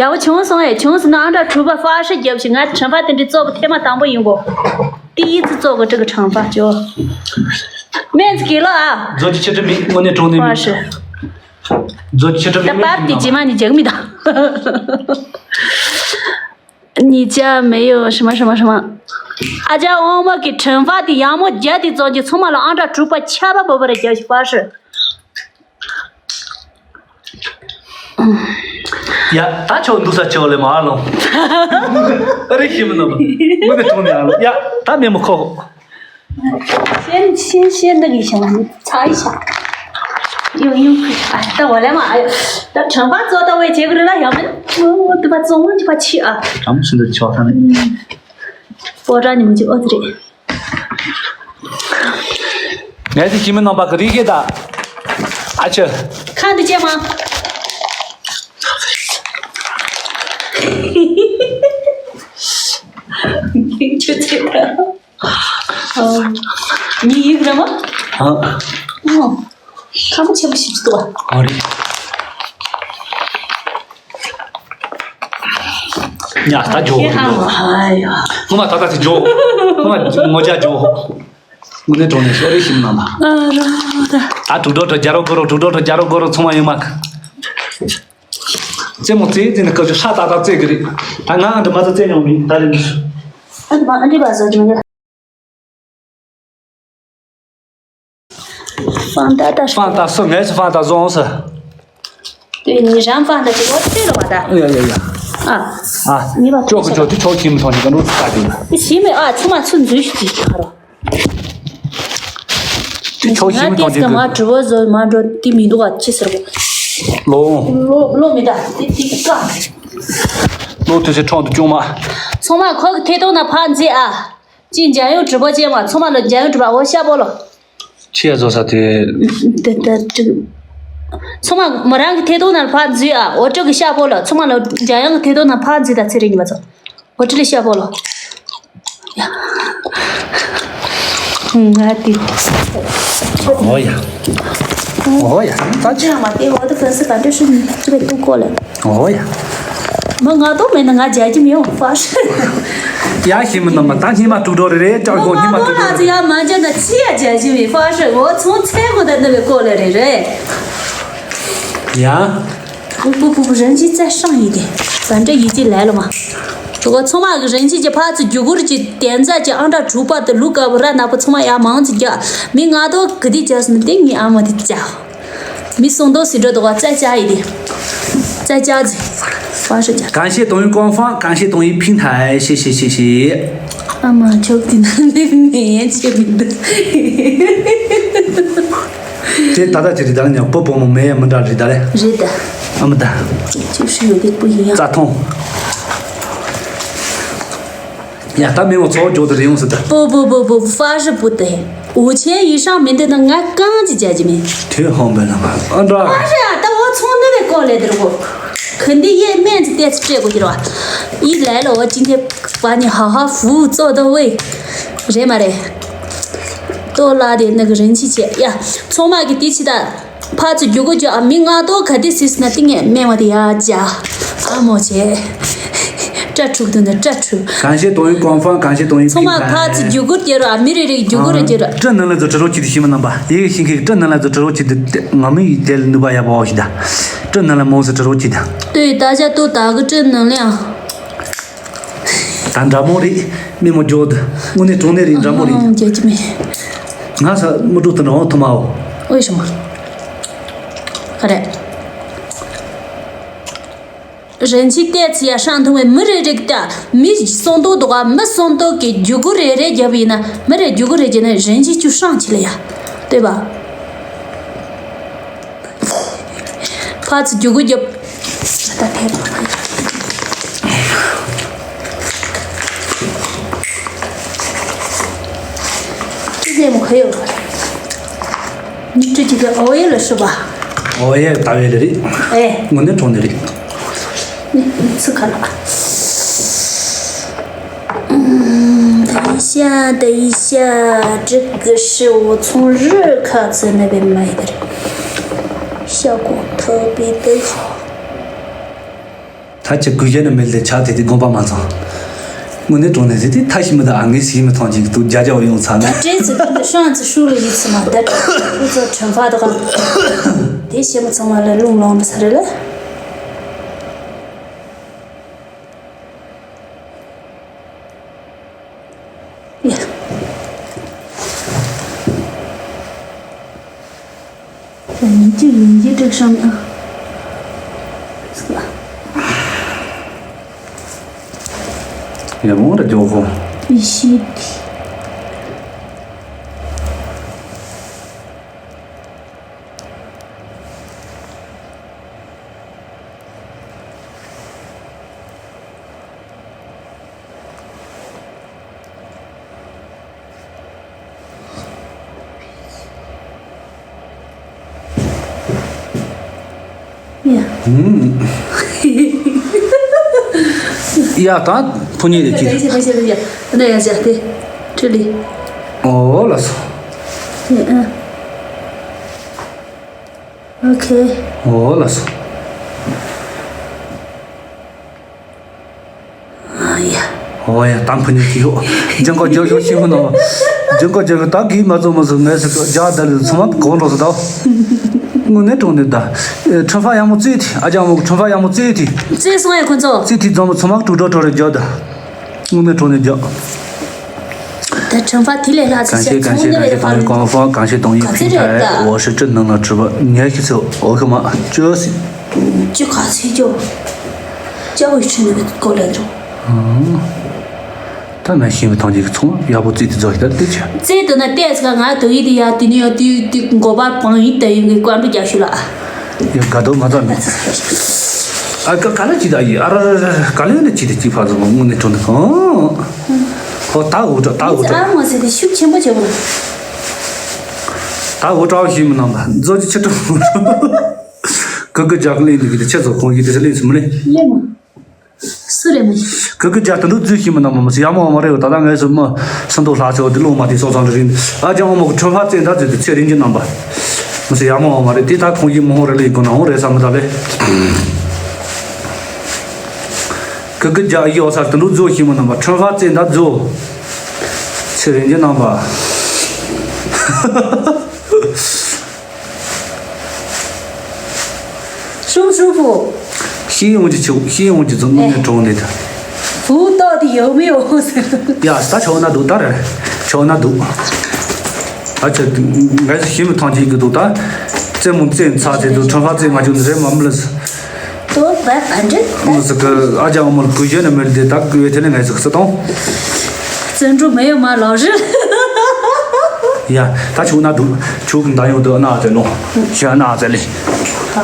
ཡག་པོ་བྱུང་སོང་ཨེ། བྱུང་སོང་ན་ཨ་འདྲ་གྲུ་པ་ཧྥ་ཧྲི་རྒྱབ་ཤིག་ང་ཁྲང་ཧྥ་དེ་འདྲའི་ཙོག་པ་ཐེངས་མ་དང་པོ་ཡིན་གོ། ཏི་ཡི་ཙི་ཙོག་གི་ཀྲི་གི་ཁྲང་ཧྥ་ཅོ། སྨན་ཙི་གི་ལོ་ཨ། མཛོ་ཅི་ཆི་ཁྲི་མི་དངོས་གནས་གྲོང་ནས་ཧྥ་ཧྲི། མཛོ་ཅི་ཆི་ཁྲི་མི་ད་པར་དེ་རྗེས་མ་ནི་རྒྱག་མི་ད། ཉིས་བརྒྱ་མེ་ཡོ་ཧྲི་མ་ཧྲི་མ་ཧྲི་མ། ཨ་ཅག་དབང་མོ་གི་ཁྲང་ཧྥ་དེ་ཡག་མོ་རྒྱབ་དེ་ཙོག་གི་ཚང་མ་ལ་ཨ་འདྲ་གྲུ་པ་ཆར་པ་བབས་པ་རེ་རྒྱབ་ཤིག་ཧྥ་ཧྲི། ཡ་ད་ཆོག་འདུག་ས་ཆོག་ལེ་མ་ཨ་ལོ། ཨ་རེ་ཤི་མི་ནོ། མི་དེ་ཐོང་ནས་ཨ་ལོ་ཡ་ད་མེ་མོ་ཁོ། ཤེན་ཤེན་ཤེན་ད་གི་ཤ་ཚ་ཡི་ཤ། ཡོ་ཡོ་ཨ་ད་བ་ལེ་མ་ཨ་ཡོ་ད་ཁྲང་པ་ཙོ་ད་བའི་ཆེ་གི་རེ་ལ་ཡང་མིན། ཨོ་དུ་པ་ཙོ་མོ་དུ་པ་ཆི་ཨ། ཁྲང་སུ་འདི་ཆོག་ཐང་ནི། པོ་ར་ནི་མི་ཅི་ཨོ་ཙི་རེད། ངས་དེ་ཁྱིམ་མི་རྣམ་པ་གི་རིག་གེ་ད། ཨ་ཅེ། ཁ་འདི་ཅེ་མ། ཁྱོད་ཚེ་ད། མི་ཡིག་ར་མ། ཨ། ཨོ། ཁ་མ་ཆེ་མ་ཞིག་ཏུ་བ། ཨ་རེད། ཉ་ད་ཇོ། ཧ་ཡ། ཁོ་མ་ད་ད་སི་ཇོ། ཁོ་མ་ངོ་ཇ་ཇོ། ངོ་ནས་གྲོང་ནས་ཤོ་རེ་ཤིམ་ན་མ། ཨ་ར་ད། ད་དྲུག་སྒྲོ་དྲུག་རྒྱ་རོ་གོ་རོ་དྲུག་སྒྲོ་དྲུག་རྒྱ་རོ་གོ་རོ་ཚོང་མ་ཡོང་མ། རྩེད་མོ་རྩེ་རྩེ་ནས་སྐབས་ཅིག་ཧྲ་ཏག་ཏག་རྩེ་གི་རེད། ད་ང་འདི་མ་ཚོ་རྩེ་མྱོང་མིན་ད་རེད། ཨ་འདི་མ་ཨ་འདི་བ་ཟོ་འདི་མ་འདི། ཧྥང་ཏ་ཏ། ཧྥང་ཏ་སུ་ངས་སུ་ཧྥང་ཏ་བཟོ་འོང་ས། དེ་ནི་རང་ཧྥང་ཏ་ཅིག་འོ་དེ་ལོ་བ་ད། ཡ་ཡ་ཡ། ཨ། ཨ། ནི་བ་ཅོག་གི་ཅོག་དེ་ཆོག་ཁྱིམ་ཐོག་ནས་ག་འགྲོ་ད་དེ་ན། དེ་ཤི་མེད་ཨ་ཚུ་མ་ཚུ་འཛུལ་ཞིག་ཅིག་ཁ་རོ། དེ་ཆོག་ཁྱིམ་ཐོག་དེ་ང་དེ་ང་གྲུ་བོ་བཟོ་མ་འགྲོ་དེ་མི་འདུག་ཨ་ཅི་ཟེར་གོ། ལོ། ལོ་ལོ་མི་ད་དེ་དེ་ཀ། ལོ་དུས་ཚོད་ཁྲོང་དུ་ཅུང་མ། ཚང་མ་ཁོ་གི་ཐད་གཏོང་ན་ཕར་འཛེགས་ཨ། ཅིག་འཇམ་དབྱངས་གྲུ་པ་ཅན་མ་ཚང་མ་ལ་འཇམ་དབྱངས་གྲུ་པ་འོ་ཤ་པོ་ལོ། ཆི་ཡ་བཟོ་ས་དེ། དེ་དེ་དེ། ཚང་མ་མོ་རང་གི་ཐད་གཏོང་ནང་ཕར་འཛུལ་ཨ། འོ་ཀྲུ་གི་ཤ་པོ་ལོ། ཚང་མ་ལ་འཇམ་དབྱངས་གི་ཐད་གཏོང་ནང་ཕར་འཛུལ་ད་ཚེ་རིང་ཉི་མ་ཚོ། འོ་ཀྲུ་ལི་ཤ་པོ་ལོ། ཡ། ང་དེ། འོ་ཡ། ཨོ་ཡ། ད་ཅི། ཅི་ཡང་མ་དེ་འོ་དེ་ག་སི་ག་འདྲ་ཧྲི་ནི་ཅི་བས་ཏུ་ཀོ་ལེ། ཨོ་ཡ། མ་ང་ཏོ་མེད་ན་ང་རྒྱལ་གྱི་མི་ཡོང་ཧྥ་ཧྲི། ཡ་ཤི་མི་ནམ་མ་ད་སྙིང་མ་དཀྲུག་འགྲོ་རེ་རེ་ཅག་གོ་སྙིང་མ་དཀྲུག་འགྲོ་རེ་རེ། ཡ་མ་རྒྱལ་ན་ཅི་ཡ་རྒྱལ་གྱི་མི་ཧྥ་ཧྲི་འོ་ཚོང་ཚད་གོ་ད་ནི་བས་ཀོ་ལེ་རེ་རེ། ཡ། 不不不不，人气再上一点，反正已经来了嘛。 ད་ཚང་མ་གི་རིན་ཆེན་གྱི་ཕར་ཚུར་རྒྱུ་སྒོར་གྱི་དན་རྩྭ་གྱི་ཨང་གྲངས་དྲུག་པ་དེ་ལུག་དཀར་པོ་ར་ནག་པོ་ཚང་མ་ཡར་མང་ཙམ་རྒྱག་མི་ང་ཏོ་གི་དེ་རྒྱག་སོང་དེ་ངའི་ཨ་མ་དེ་རྒྱག་མི་སོང་དོ་སི་འགྲོ་དོ་བ་རྩྭ་རྒྱག་ཡི་དེ། རྩྭ་རྒྱག་ཟེ། ཧྥ་ཧྲི་རྒྱག 感谢董宇官方，感谢董宇平台，谢谢谢谢。 ཨ་མ་ཆོག་དེ་ན་ནི་མེད་ཡན་ཆད་མི་འདུག་དེ་ད་ལྟ་ཅི་རེད་ད་ལ་ཉག་པོ་བུ་མོ་མེད་ཡ་མི་འདྲ་རེད་ད་ལེ། རེད་ད། ཨ་མི་ད། ཅིག་ཤི་ཡོད་ལེགས་པོ་ཡིན་ཡ། རྩྭ་ཐོང་། ཡ་ད་མི་ངོ་ཚོ་ཇོ་དེ་རེ་ཡོང་སི་ད། 不不不不，法式不对。五千以上没得那俺刚子姐姐们。 དེ་ཧོང་པའི་ལ་མ་ཨ་འདྲ། 法式啊，但我从那边过来的我，肯定也面子店是这过去了吧？一来了，我今天把你好好服务做到位，人嘛嘞。 ཏོ་ལ་དེ་ནི་གི་རིན་ཆེན་ཆེ་ཡ། ཚང་མ་གི་དེ་ཕྱི་ད། ཕར་ཚུར་རྒྱུ་སྒོ་རྒྱག་མི་ང་ཏོ་ག་དེ་སིས་ན་ཏིང་ངེ་སྨན་བ་དེ་ཡ་རྒྱ། ཨ་མོ་ཆེ། སྐྲ་འཁྲུག་དུ་ནི་སྐྲ་འཁྲུག 感谢董宇官方，感谢董宇平台。 ཚང་མ་ཕར་ཚུར་རྒྱུ་སྒོ་རྒྱག་རོགས་ཨ་མི་རེ་རེ་རྒྱུ་སྒོ་རེ་རྒྱག་རོགས། 正能量组织rock的新闻 number，一个星期正能量组织rock的，我们一点努巴也不好的。正能量模式 rock 的。 对，大家都打个正能量。 ད་འདྲ་མོ་རེད། མི་མོ་ཇོ་དུ་དངོས་གནས་དྲང་གནས་རེད། འདྲ་མོ་རེད། ཨང་རྒྱལ་གྱི་མེད། ང་ས་མི་འགྲོ་དུ་འདྲ་འོ་ཐུ་མའོ། 为什么？ ག་རེ། 人气带起呀上头的没人这个的，没松动的话，没松动给九个人人家比呢，没人九个人家呢，人气就上去了呀，对吧？ ཕར་ཚུར་རྒྱུ་སྒོ་རྒྱབ། ད་ཕེབས། ཅི་ཟེར་མོ་ཁ་ཡོད། ཉི་ཁྲི་གཅིག་གི་ཨོ་ཡེ་ལ་ཤི་བ། ཨོ་ཡེ་ལྟ་བའི་ལ་རེད། ཨེ། དངོས་གནས་གྲོང་ནས་རེད། ཚུ་ཁ་ལག 等一下，等一下，这个是我从日卡子那边买的，效果特别的好。 ད་ཅི་གུ་ཡེ་ནི་མེལ་དེ་ཆ་དེ་དེ་དགོངས་པ་མ་ཚང་། དངོས་གནས་གྲོང་ནས་ཟིག་དེ་ཐ་ཤི་མི་ད་ཨ་ངའི་སི་མི་ཐང་ཅིག་ཏུ་རྒྱ་རྒྱ་བར་ཡོང་ཚར་ན། ད་བྲེལ་ཚུལ་ཁོང་དུ་ཤང་ཚུ་ཧྲུ་ལ་ཡིད་ཚུ་མ་ད་ཁོ་ཚོ་ཁྲོན་ཧྥ་དག་དེ་ཤེས་མི་ཚང་མ་ལ་རླུང་ལངས་ནི་ས་རེད་ལ། ཡ། ཡིན་གཅིག་ཡིན་གཅིག་དྲུག་བྱུང་ཨ། ཡ་མོ་ར་ཇོ་ཧོ། ཡི་ཤི། ཡ། ཡ་ད་ཕུ་ཉེ་རེ་ཅི། 等一下，等一下，等一下，那要讲对，这里。 ཨོ་ལགས་སོ། 嗯嗯。 OK。 ཨོ་ལགས་སོ། ཨ་ཡ། ཨོ་ཡ་དང་ཕུ་ཉི་ཁྱི་ཡོ། ཇང་གོ་ཇོ་ཡོ་ཤི་མོ་ནོ། ཇང་གོ་ཇོ་ཡོ་ད་གི་མ་ཚོ་མ་སུ་ངས་སུ་ཇ་ད་ལི་ཚོ་མ་གོ་འགྲོ་སུ་ད། དངོས་གནས་གྲོང་ནས་ད། ཁྲོན་ཧྥ་ཡག་མོ་བཙུགས་ཏེ་ཨ་ཅག་མོ་ཁྲོན་ཧྥ་ཡག་མོ་བཙུགས་ཏེ། བཙུགས་སོང་ཡ་ཁོ་ཚོ། བཙུགས་ཏེ་རྫོང་མོ་ཚོ་མ་དཀྲུག་འགྲོ་འགྲོ་རེ་ཇོ་ད། དངོས་གནས་གྲོང་ནས་ཇོ། ད་ཁྲོན་ཧྥ་དེ་ལས་ལྷག་ཅིག་བྱས་ཚོང་ནི་བས་ལས་ཕར། 感谢感谢感谢董宇官方，感谢董宇平台，我是正能量直播，你还去走，我干嘛？这是。 ཅི་ག་ཚོད་ཅོ། ཅོ་བའི་ཁྲི་ནི་བས་ཀོ་ལ་འགྲོ། ད་ནང་བཞིན་པའི་ཐང་ཅིག་ཚོང་ཡག་པོ་བཙུགས་ཏེ་རྫོགས་ཤིག་ད་ལྟ་ཅི། བཙུགས་དུ་ན་ལྟས་ཀ་ང་དུ་ཡི་དེ་ཡ་དེ་ནི་ཡ་དུ་དུ་མགོ་པ་བང་ཡི་ད་ཡི་གི་ཀོན་པུ་རྒྱག་ཤུ་ལ། ཡ་ག་དོ་མ་ཚ་མི། ཨ་ཀ་ག་ལ་ཅི་ད་ཡི་ཨ་ར་ར་ར་ག་ལ་ཡོད་ན་ཅི་དེ་ཅི་ཕ་ཚོ་མ་དངོས་གནས་གྲོང་ནས་ཧོ། ཧོ་ད་འུ་ཏྲ་ད་འུ་ཏྲ། ཨ་མ་ཟེར་དེ་ཤུགས་ཆེན་པོ་བྱེད་པོ། ད་འུ་ཏྲ་བ་ཞིག་མི་སྣང་ད་མཛོ་ཅི་ཆེ་གྲོང་། གི་གི་ཇག་ལིན་འདི་གི་དེ་ཆེ་ཚོ་ཁོང་གི་དེ་ལིན་སུ་མི་ལིན། ལེ་མ། སུ་རེད་མི། གི་གི་ཇག་དེ་འདུག་རྫུས་ཤིང་མི་རྣམས་མ་སུ་ཡ་མོ་བ་མ་རེད་ད་ལྟ་ངས་སུ་མི་སུ་འདུག་ལྷག་ཆེ་བ་དེ་ལོ་མ་དེ་སོ་ཚང་རེ་རིན་ཨ་ཅག་འོ་མོ་གི་ཁྲོན་ཧྥ་བཙན་ད་ཚོད་དེ་ཚེ་རིན་གྱི་རྣམ་པ། མི་སྲིད་ཡག་མོ་འོང་མ་རེད། དེ་ད་ཁོང་གིས་མི་ཧོང་རེ་ལ་ཡི་གོ་ན་འོང་རེད་ས་མི་ད་ལེ། ཀི་ཀི་རྒྱ་ཡི་འོ་ས་དུ་འགྲོ་རྫོ་ཤི་མི་རྣམ་པ་ཁྲོན་ཧྥ་བཙན་ད་རྫོ། ཚེ་རིང་གི་རྣམ་པ། 舒不舒服？ ཤེས་ཡོང་གི་ཆུ་ཤེས་ཡོང་གི་ཛུ་མི་ནས་གྲོང་ནས་ད། 服务到底有没有？ ཡ་ད་ཆོག་ན་འདུག་ད་རེད་ཆོག་ན་འདུག་ད་ཆ་ངས་ཤེས་མི་ཐང་ཆེན་གི་འདུག་ད། རྩེད་མོ་རྩེད་ཚ་ཚེ་འདུག་ཁྲོན་ཧྥ་རྩེད་མ་བཅུག་ནི་རེད་མ་མི་ལ། 都百分之 ཨ་ཟི་ཀི་ཨ་ཅག་ཨ་མོ་ལ་གུ་ཡོད་ནི་མེད་དེ་ད་གུ་ཡོད་དེ་ནི་ངས་ཟིག་སི་ཏོང་། 尊重没有吗，老师？ ཡ་ད་ཆུ་ན་འདུག་ཆུ་གི་ད་ཡོང་དུ་ཨ་ན་ཨ་ཙེ་ནོ་ཤ་ན་ཨ་ཙེ་ལི།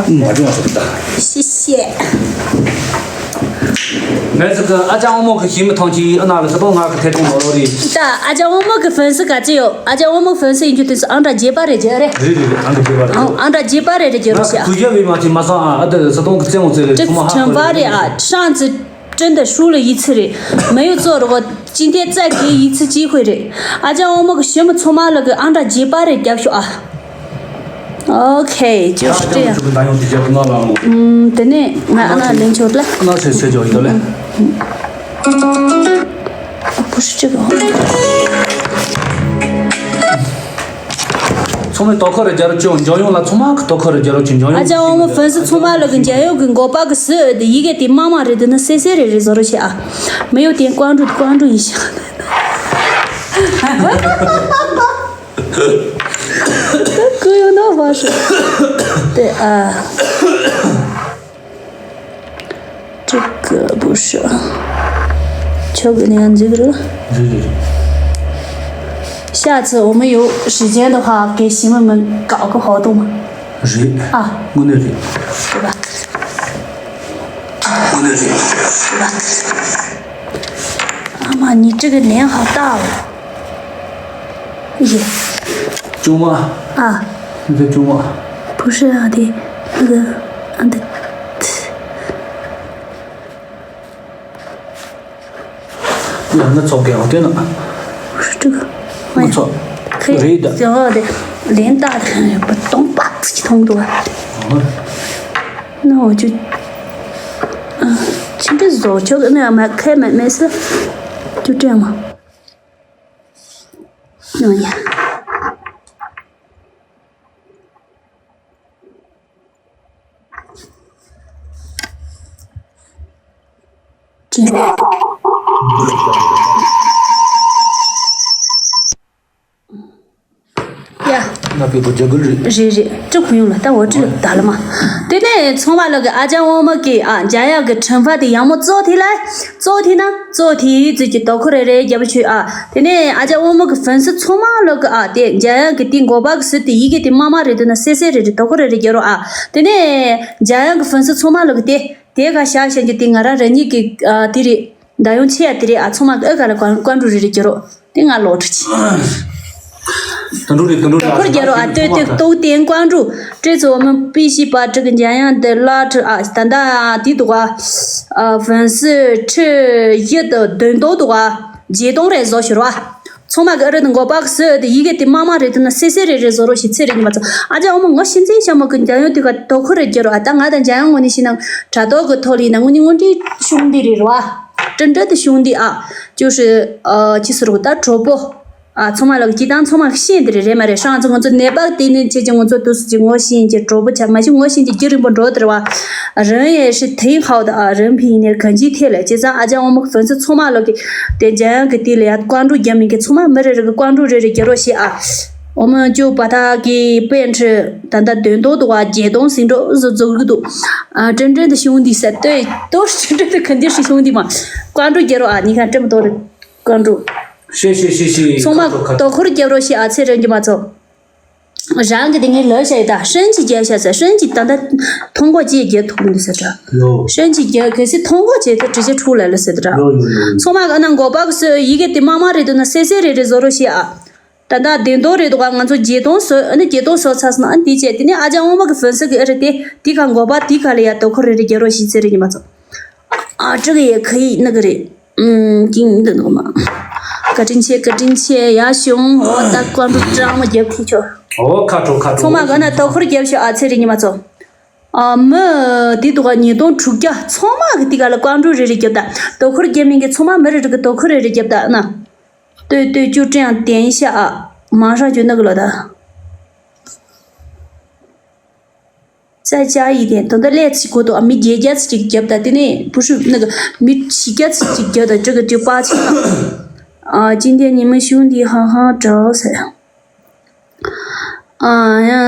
མ་བྱུང་ཨ་ཙེ་ད། 谢谢。 ངས་ཟིག་གི་ཨ་ཅག་ཨ་མོ་གི་ཤི་མི་ཐང་ཆི་ཨ་ན་ལ་སི་ཏོང་ང་གི་ཐེ་ཏོང་ནོ་ལོ་རི། ད་ཨ་ཅག་ཨ་མོ་གི་ཧྥན་སི་ག་ཅི་ཡོད། ཨ་ཅག་ཨ་མོ་ཧྥན་སི་ཡིན་རྒྱུ་དུས་སུ་ཨང་གྲངས་བརྒྱད་པ་རེད་རྒྱ་རེད། རེད་རེད་རེད་ཨང་གི་བརྒྱད་པ་རེད། ཨང་ཨང་གྲངས་བརྒྱད་པ་རེད་རེད་རྒྱ་རོ་ཤ། གུ་ཡ་བི་མ་ཅི་མ་སང་ཨ་ཨ་ད་སི་ཏོང་གི་རྩེད་མོ་རྩེ་རེད་ཁོ་མ་ཧ་ཁོ་རེད། 这次惩罚的啊，上次真的输了一次嘞，没有做这个，今天再给一次机会嘞。 ཨ་ཅག་ཨ་མོ་གི་ཞི་མི་ཚང་མ་ལ་གི་ཨང་གྲངས་བརྒྱད་པ་རེ་རྒྱབ་ཤོག་ཨ། OK，就是这样。 ཨ་ཅག་ཨ་མོ་གི་ད་ཡོང་དུ་རྒྱབ་ང་ལ་ཨ་མོ། 嗯，等等，俺俺那领球了。 ང་ཚེ་ཚེ་ཇོ་ཡི་ད་ལེ། 不是这个。 ཚང་མས་དོ་ཁུར་རྒྱལ་རོགས་ཅུང་འཇོན་ཡོང་ལ་ཚང་མ་གི་དོ་ཁུར་རྒྱལ་རོགས་ཅུང་འཇོན་ཡོང་། ཨ་ཅག་ཨ་མོ་ཧྥན་སི་ཚང་མ་ལ་གི་འཇལ་ཡོང་གི་འགོ་པ་གི་སུ་དེ་ཡི་གེ་དེ་མང་མང་རེད་འདུག་ན་སེ་སེ་རེ་རེ་བཟོ་རོགས་བྱེད་ཨ། མི་ཡོད་དེ་ཀོང་ཀྲུ་ཀོང་ཀྲུ་ཡིན་ཤག་ད་ཀུ་ཡོང་ན་བ་ཧྲི་དེ་ཨ། 这个不是。 ཁྱོད་ཀྱི་ནས་འཛུགས་རུ། 下次我们有时间的话，给西门们搞个活动嘛。 རེད། 啊， དངོས་གནས་རེད། 是吧？ དངོས་གནས་རེད། 是吧？ 妈妈，你这个脸好大哦。 ཡེ། ཅུང་མ། ཨ། འདི་ཅུང་མ། 不是啊，对，那个，啊，对。 ཡང་ན་ཚོགས་ཀྱི་ཡང་དེ་ན། 不是这个。 ང་ཚོ། 可以。 རེད་ད། 然后的，脸大的，不懂吧，自己通的。 那我就，嗯，其实左脚跟那样嘛，开门没事，就这样嘛。 ཡོང་ཡ། ཅི། ཡ། ང་པའི་བུ་རྒྱ་གུ་རེད། རེད་རེད། ཀྲི་ཁུ་ཡོང་ལ་ད་འོ་ཀྲི་ད་ལ་མ། དེ་ནས་ཚང་མ་ལ་གི་ཨ་ཅག་དབང་མོ་གི་ཨ་འཇམ་དབྱངས་ཀྱི་ཁྲིམས་ཕ་དེ་ཡང་མོ་གཙོ་དེ་ལ། གཙོ་དེ་ན་གཙོ་དེའི་ཙི་གི་དོ་ཁུ་རེ་རེ་རྒྱབ་ཆུ་ཨ། དེ་ནས་ཨ་ཅག་དབང་མོ་གི་ཧྥན་སི་ཚང་མ་ལ་གི་ཨ་དེ་འཇམ་དབྱངས་ཀྱི་དེ་འགོ་པ་གི་སི་དེ་ཡི་གེ་དེ་མ་མ་རེད་འདུག་ན་སེ་སེ་རེ་རེ་དོ་ཁུ་རེ་རེ་རྒྱབ་རོགས་ཨ། དེ་ནས་འཇམ་དབྱངས་ཀྱི་ཧྥན་སི་ཚང་མ་ལ་གི་དེ་དེ་ག་ཤག་ཤག་གི་དེ་ང་རང་རང་ཉིད་ཀྱི་ཨ་དེ་རེད། ད་ཡོང་ཆེ་ཡ་དེ་རེད་ཨ། ཚང་མ་ཨ་ག་ལ་ཀོན་ཀོན་ཀྲུ་རེ་རེ་རྒྱབ་རོགས། དེ་ང་ལོག་འགྲོ་ཆེ། དུད་འགྲོ་རེད་དུད་འགྲོ་རེད། དོ་ཁུར་རྒྱབ་རོགས་ཨ། ལྟོས་ལྟོས་ལྟོས་དེ་ཀོན་ཀྲུ། ཀྲེ་ཚོ་མི་པི་ཤི་པ་ཀྲི་གི་འཇམ་དབྱངས་དེ་ལ་ཁྲི་ཨ། ད་ད་དེ་འདུག་ཨ། ཧྥན་སི་ཁྲི་ཡི་དུ་དོན་དོ་འདུག་ཨ། བརྒྱད་སྟོང་རེ་བཟོ་ཤོར་བ། ཚང་མ་གི་ཨ་རི་དང་འགོ་པ་གི་སུ་དེ་ཡི་གེ་དེ་མ་མ་རེད་དུ་ན་སེ་སེ་རེ་རེ་བཟོ་རོགས་ཤིག་ཚེ་རེ་ཉི་མ་ཚོ། ཨ་ཅག་འོ་མ་ངོ་ཤིན་ཙེ་ཤ་མོ་གི་འཇམ་དབྱངས་དེ་ག་དོ་ཁུར་རེ་རྒྱབ་རོགས་ཨ། ད་ང་དང་འཇམ་དབྱངས་ངོ་ནི་ཤི་ན་དྲ་ཐོག་གི་ཐོག་ལ་ཡིན་ན་ངོ་ནི་དངོས་འབྲེལ་ཤུང་འདི་རེད་རོ་ཨ། 真正的兄弟啊，就是呃，就是我的主播啊，从嘛那个鸡蛋，从嘛现在的人嘛的，上次我做那包的呢，姐姐我做都是我现在主播家嘛，就我现在一人不着的哇，人也是挺好的啊，人品也感激贴了，就像阿江我们粉丝从嘛那个，点赞给点了呀，关注也没给从嘛没得这个关注这这给了些啊。 我们就把他给变成等到等多的话，解冻醒着是走路的啊，真正的兄弟是对，都是真正的肯定是兄弟嘛。关注杰罗啊，你看这么多的关注。谢谢谢谢。从嘛，多会儿杰罗是啊，这人就嘛走。然后给他们留下一道，升级接下去，升级等到通过这一节通的是这。有。升级接，可是通过这，他直接出来了是的。有有有。从嘛，那我把个是一个的妈妈里头呢，谁谁谁谁走路些啊。 ད་ལྟ་བདེ་མདོག་རེད་འདུག་ག་ང་ཚོ་བརྒྱད་སྟོང་བཟོ་ཨ་ནི་བརྒྱད་སྟོང་བཟོ་ཚར་སོང་ཨ་ནི་དེ་བྱས་དེ་ནས་ཨ་ཅག་འོ་མ་གི་ཧྥན་སི་གི་ཨེ་རེད་དེ་དེ་ག་འགོ་པ་དེ་ག་ལ་ཡ་དོ་ཁོ་རེ་རེ་རྒྱལ་རོགས་ཤིག་ཚེ་རེ་ཉི་མ་ཚོ། ཨ་ཀྲི་གི་ཡ་ཁ་ཡིག་ནི་གི་རེད། ཨུམ་ཀིང་འདི་འདུག་མ། བཀའ་དྲིན་ཆེ། བཀའ་དྲིན་ཆེ། ཡ་ཞུང་འོ་ད་བཀའ་འགྲུབ་སྤྲང་མོ་རྒྱབ་ཁྱེད་ཆོ། འོ་ཁ་དྲོ་ཁ་དྲོ། ཚང་མ་ག་ན་དོ་ཁུར་རྒྱབ་ཤོག་ཨ་ཚེ་རིང་ཉི་མ་ཚོ། ཨ་མི་དེ་དུ་ག་ཉིས་སྟོང་དྲུག་བརྒྱ་ཚང་མ་གི་དེ་ག་ལ་བཀའ་འགྲུབ་རེ་རེ་རྒྱབ་ད། དོ་ཁུར་རྒྱབ་མིན་གི་ཚང་མ་མི་རེ་རེ་གི་དོ་ཁུར་རེ་རེ་རྒྱབ་ད་ན། ལྟོས་ལྟོས་ཅུ་ཀྲེང་བདེན་ཤ་ཨ། མང་ཧྲ་ཅུ་ནི་གི་ལོ་ད། ཙ་ཅ་ཡི་དེ་ད་ལྟ་ལས་ཚིག་གོ་ཏོ་ཨ་མི་བརྒྱད་བརྒྱ་ཚིག་ཅིག་བརྒྱབ་ད། དེ་ནས་བུ་ཧྲུ་ནི་གི་མི་བཞི་བརྒྱ་ཚིག་ཅིག་བརྒྱབ་ད་ཅོ་གི་ཅོ་པ་ཆེ་ན། ཨ་今天你们兄弟好好找谁ཨ་ཡང་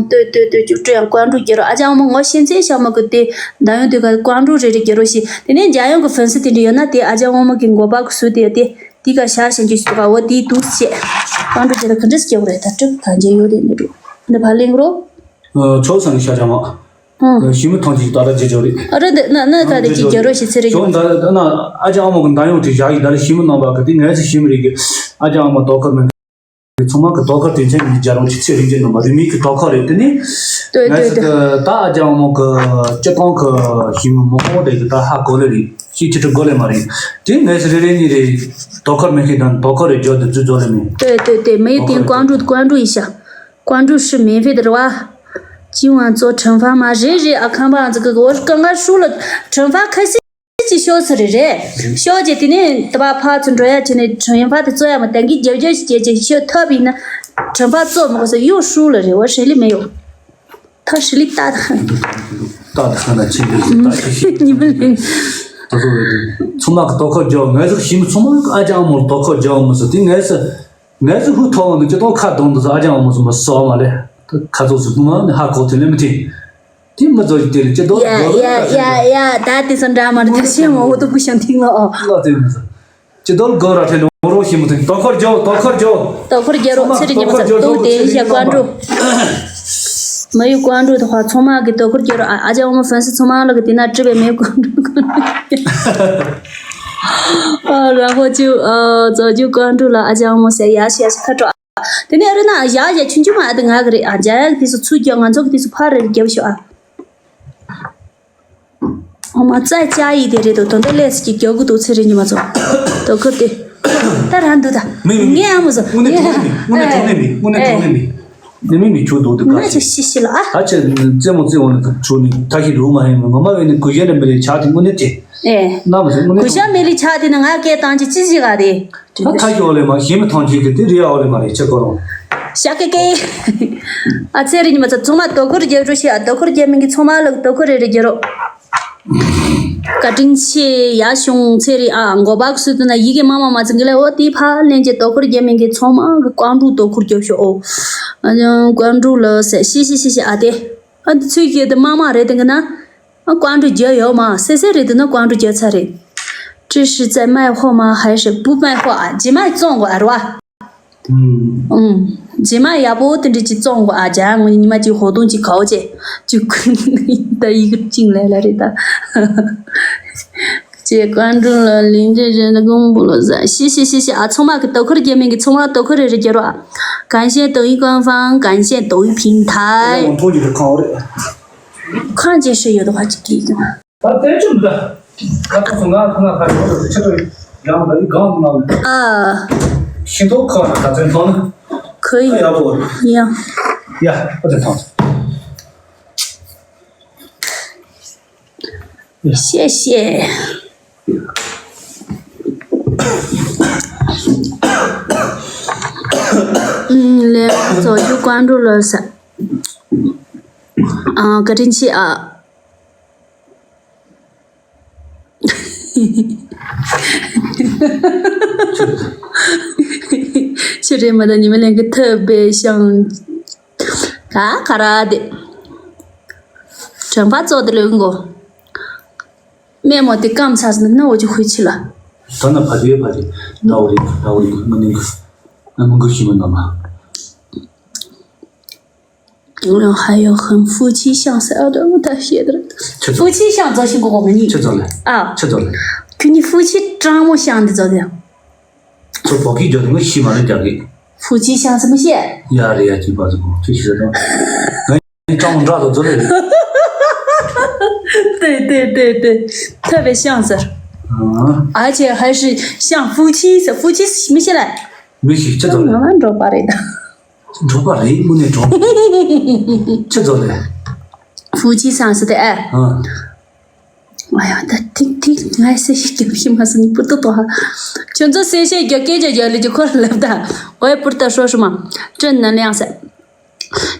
ལྟོས་ལྟོས་ལྟོས་ཅུ་ཀྲེང་བཀའ་འགྲུབ་རྒྱབ་རོགས། ཨ་ཅག་འོ་མ་ངོ་ཤེས་ཚེ་ཤ་མ་གི་དེ་ད་ཡོང་དུས་ག་བཀའ་འགྲུབ་རེ་རེ་རྒྱབ་རོགས་ཞེས། དེ་ནས་འཇམ་དབྱངས་ཀྱི་ཕན་སི་དེ་འདྲ་ཡོད་ན་དེ་ཨ་ཅག་འོ་མ་གི་མགོ་པ་གི་ཟུར་དེ་དེ་དེ་ག་ཤ་ཞན་གྱི་ཞུ་ག་འོ་དེ་དུས་བྱས། བཀའ་འགྲུབ་རྒྱབ་ད་ག་འདྲས་རྒྱབ་རེད། ད་སྤྲུག་གང་བྱས་ཡོད་དེ་འདི་འགྲོ་འདི་ཕ་གླིང་རོ། ཆོག་སང་ཤ་ཅག་མ། ཞི་མི་ཐང་ཅིག་ད་ལྟ་ཇེ་ཇོ་རེད། ཨ་རེད་འདི་ན་ན་ད་དེ་ཅིག་རྒྱབ་རོགས་ཞེས་ཚེ་རེ་ཞོག་ད་ན་ཨ་ཅག་ཨ་མོ་གི་འདམ་ཡོང་དུས་བཞག་ཡིན། ད་ལ་ཞི་མི་རྣམ་པ་གི་དེ་ངའི་ཚེ་ཞི་མི་རེད་གི། ཨ་ཅག་ཨ་མོ་དོ་ཁུར་མེད་གི་ཚང་མ་གི་དོ་ཁུར་དོན་ཆེན་གི་རྒྱ་རོང་ཅིག་ཚེ་རིང་ཅན་ནོ་མ་རུས་མིག་གི་དོ་ཁུར་རེད། དེ་ནི་ལྟོས་ངའི་ལྟོས་ཚེ་ལྟོས་གི་ད་ཨ་ཅག་ཨ་མོ་གི་སྤྱི་ཁང་གི་ཞི་མི་མོ་ཧོ་རེད་གི་ད་ཧ་གོ་ལེ་རེད། ཤི་ཁྱི་ཁྲི་གོ་ལེ་མ་རེད། དེ་ངའི་ཚེ་རེ་རེ་གཉིས་རེད། དོ་ཁུར་མེད་མཁན་དང་དོ་ཁུར་རེད་འཇོག་དེ་རྫུ་རྫོ་ལེ་མེད། ལྟོས་ལྟོས་ལྟོས་མི་ཡི་དེ་བཀའ་འགྲུབ་བཀའ་འགྲུབ་ཡིན་ཤག 关注是免费的 རེད་བ།今晚做惩罚吗 རེད་རེད། ཨ་ཁམས་པ་ང་ཚོ་གི་འོ་རི་ཀ་ང་ཧྲུ་ལ་惩罚 ཁ་སི་ཅི་ཤོག་ཚུ་རེད་རེད། ཤོག་ཅེ་དེ་ནས་ད་བ་ཕ་ཚུ་འགྲོ་ཡ་ཅེ་ནས་ཁྲང་ཡན་ཕ་དེ་ཙོ་ཡ་མ་ད་གི་རྒྱབ་རྒྱབ་ཅེ་ཅེ་ཤོག་ཐབ་ཡིན་ན་ཁྲང་ཕ་ཙོ་མ་གོ་ས་ཡོ་ཧྲུ་ལ་རེད་འོ་ཧྲེ་ལི་མེ་ཡོ། ཐ་ཧྲི་ལི་ཏ་ད་ཧན། ཏ་ད་ཧན་ན་ཆེན་པོ་ཞིག་ད་ཤི་ཤི། ཉི་མ་ལེན། ད་ཚོ་རེད་དེ་ཚོ་མ་གི་དོ་ཁོ་རྒྱབ་ངས་ཟིག་ཞི་མི་ཚོ་མ་ཨ་ཅག་ཨ་མོར་དོ་ཁོ་རྒྱབ་མི་སོ་དེ་ངས་སི། ངས་སི་ཧུ་ཐོག་འདི་ཅི་ཏོང་ཁ་གདོང་འདི་ས་ཨ་ཅག་ཨ་མོ་སི་མ་སོ་མ་ལེ། ད་ཁ་ཚོགས་སི་ཧུ་མ་ནི་ཧ་གོ་ཐེ་ལེ་མི་ཐེ། དེ་མི་ཚོ་ཞིག་དེ་ལེ་ཅི་ཏོ་ཡ་ཡ་ཡ་ཡ་ད་དེ་སོ་འདྲ་མ་རེད་ད་ཤེས་མོ་ཧུ་ཏུ་བུ་ཤང་ཐིང་ལོ་ཨོ། ལ་དེ་མི་ས། ཅི་ཏོ་གོ་ར་ཐེ་ནོ་རོ་ཤི་མི་ཐེ་དོ་ཁོ་རྒྱབ་དོ་ཁོ་རྒྱབ། དོ་ཁོ་རྒྱབ་རོགས་ཚེ་རིང་ཉི་མ་ཚོ་ཏུ་དེ་ཡི་ཞག་བཀའ་འགྲོ། མ་ཡུ་བཀའ་འགྲོ་དོ་ཧ་ཚོ་མ་གི་དོ་ཁོ་རྒྱབ་རོགས་ཨ་ཨ་ཅག་ཨ་མོ་ཧྥན་སི་ཚོ་མ་ལ་གི་དེ་ན་ཀྲི་བེ་མེ་བཀའ་འགྲོ་བཀའ་འགྲོ། ཨ་ར་ཧོ་ཅུ་ཨ་ཙོ་ཅུ་བཀའ་འགྲོ་ལ་ཨ་ཅག་ཨ་མོ་སེ་ཡ་ཤི་ཡ་ཤི་ཁ་ཏྲོ། དེ་ནས་ཨ་རི་ན་ཡ་ཡ་ཆུན་ཆུན་མ་ཨ་དེ་ང་གི་རེད་ཨ་འཇའ་ཡག་དེ་ཚོ་ཚུར་རྒྱབ་ང་ཚོ་གི་དེ་ཚོ་ཕར་རེ་རྒྱབ་ཤོག་ཨ། ཨོ་མ་ཙ་ཅ་ཡི་དེ་རེད་དོ་དོན་དུ་ལས་སི་ཀྱི་རྒྱབ་གི་དོ་ཚེ་རིང་ཉི་མ་ཚོ་དོ་ཁུར་དེ་ད་རང་འདུག་ད་མི་མི་མི་ངས་ཨ་མོ་ཚོ་དངོས་གནས་དྲང་གནས་མི་དངོས་གནས་དྲང་གནས་མི་དངོས་གནས་དྲང་གནས་མི། ནི་མི་མི་ཁྱོད་འདུག་དེ་ང་ག་ཚོ་ཤི་ཤི་ལ་ཨ། ད་ཆེ་རྩེད་མོ་རྩེ་འོང་ནས་ཁྱོད་ནི་ད་ཤི་རུ་མ་ཧེ་མི་ངོ་མ་བས་ནི་གུ་ཡེ་ར་མི་ལས་ཆགས་དེ་དངོས་གནས་དེ། ཨེ། ན་མ་ཟེར་དངོས་གནས་གུ་ཤ་མི་ལི་ཆགས་དེ་ན་ང་སྐད་བཏང་ཅི་ཅི་ཞིག་ག་རེད། ད་ཐ་ཤི་འོ་ལེ་མ་ཞེ་མི་ཐང་ཅིག་གི་དེ་རི་ཡ་འོ་ལེ་མ་རེད་ཆེ་ཁོ་རང་། ཤ་ཀེ་ཀེ། ཨ་ཚེ་རིང་ཉི་མ་ཚོ་ཚང་མ་དོ་ཁུར་རྒྱབ་རོགས་ཤིག་ཨ། དོ་ཁུར་རྒྱབ་མི་གི་ཚང་མ་ལ་དོ་ཁུར་རེ་རེ་རྒྱབ་རོགས། བཀའ་དྲིན་ཆེ་ཡ་ཞུང་ཚེ་རིང་ཨ། མགོ་པག་སུ་དུ་ན་ཡི་གེ་མ་མ་མ་ཚིག་གི་ལེ་འོ་དེ་ཕ་ལན་གྱི་དོ་ཁུར་རྒྱབ་མི་གི་ཚང་མ་གི་བཀའ་འགྲུབ་དོ་ཁུར་རྒྱབ་ཤོག་ཨོ། ཨ་བཀའ་འགྲུབ་ལ་ཟེར་ཤི་ཤི་ཤི་ཤི་ཨ་དེ། ཨ་འདི་ཚོའི་ཡོད་དེ་མ་མ་རེད་དེ་གི་ན། ཨ་བཀའ་འགྲུབ་རྒྱབ་ཡོད་མ་སེ་སེ་རེད་དེ་ན་བཀའ་འགྲུབ་རྒྱབ་ཚར་རེད། 这是在卖货吗？还是不卖货啊？ རྗེས་མ་བཙོང་དགོས་ཨ་རེད་བ། ཨུམ། རྗེས་མ་ཡག་པོ་དེ་འདྲ་ཅིག་བཙོང་དགོས་ཨ། ཇ་ངོ་ཉི་མ་ཅིག་ཧོ་དུང་ཅིག་གའོ་ཅེ། ཅིག་ད་ཡི་གེ་ཅིག་ལས་ལ་རེད་ད། ཅེ་བཀའ་འགྲུབ་ལ་ལིང་ཅེ་ཅེ་ན་ཀུང་བུ་ལོ་ཟ་ཤི་ཤི་ཤི་ཤི་ཨ། ཚང་མ་གི་དོ་ཁུར་རྒྱབ་མི་གི་ཚང་མ་དོ་ཁུར་རེ་རེ་རྒྱབ་རོགས་ཨ། 感谢抖音官方，感谢抖音平台。 ཁང་ཅན་ཧྲི་ཡོད་དོ་ཧ་ཅིག་གི་ཡོད། ད་དེ་ཅུང་ད། ཁ་ཐོག་སུ་ང་ཁ་ང་ཁ་ཐོག་སུ་ཆེ་ཏོ་ཡང་ད་ཡི་གང་ནང་ཨ། ཤིང་ཏོག་ཁ་ན་ད་ཚན་ཐོང་ན། 可以。ཡ་བོ། ཡ། ཡ་ཨ་ཚན་ཐོང་། 谢谢。ཨུམ། ལས་ཚོགས་རྒྱུ་བཀའ་འགྲོ་ལ་ས། ཨ། བཀའ་དྲིན་ཆེ་ཨ། ཆུ་རེ་མ་ད་ཉི་མ་ལན་གི་ཐབ་པའི་ཤང་། ག་ག་ར་དེ། དྲན་པ་ཙོག་དེ་ལོན་གོ། སྨན་མོ་དེ་སྐམ་ཚར་སོང་ན་འོ་ཅི་ཧུད་ཆི་ལ། ད་ན་ཕ་དེ་ཕ་དེ་ད་འོ་རེད་ད་འོ་རེད་མ་ནིང་གི་ང་མི་འགུལ་ཞིག་མི་ནམ་ཨ། 还有很夫妻相似啊，对，我太谢的。夫妻相走行过我们呢。去走了。啊。去走了。可你夫妻这么像的走的。 ཚོ་བོད་སྐད་རྒྱག་དུས་ང་ཤི་མ་ནི་རྒྱག་གི། 夫妻相似么些。 ཡ་རེད་ཡ་ཅིག་པ་ཚོ་ཁོང་ཚོས་ཤི་ཟེར་དང་། ང་ཡི་ཀྲང་འདྲ་དང་ཚོ་རེད། 对对对对，特别像是。ཨ། 而且还是像夫妻是夫妻是没事了。 没事，这种人。 ང་ལ་འགྲོགས་པ་རེད་ད། འགྲོགས་པ་རེད། དངོས་གནས་འགྲོགས། ཁྱེད་ཚོ་ལས། 夫妻上司的哎。 ཨ། 哎呀，他听听，俺是一个屁嘛是你不懂多哈。 ཁྱོད་ཚོ་གསལ་བཤད་རྒྱག་སྐད་ཆ་རྒྱག་ལས་ཀྱི་ཁོ་ལབ་ད། ཨོའི་པུར་ད་ཧྲོ་ཧྲུ་མ། 正能量噻。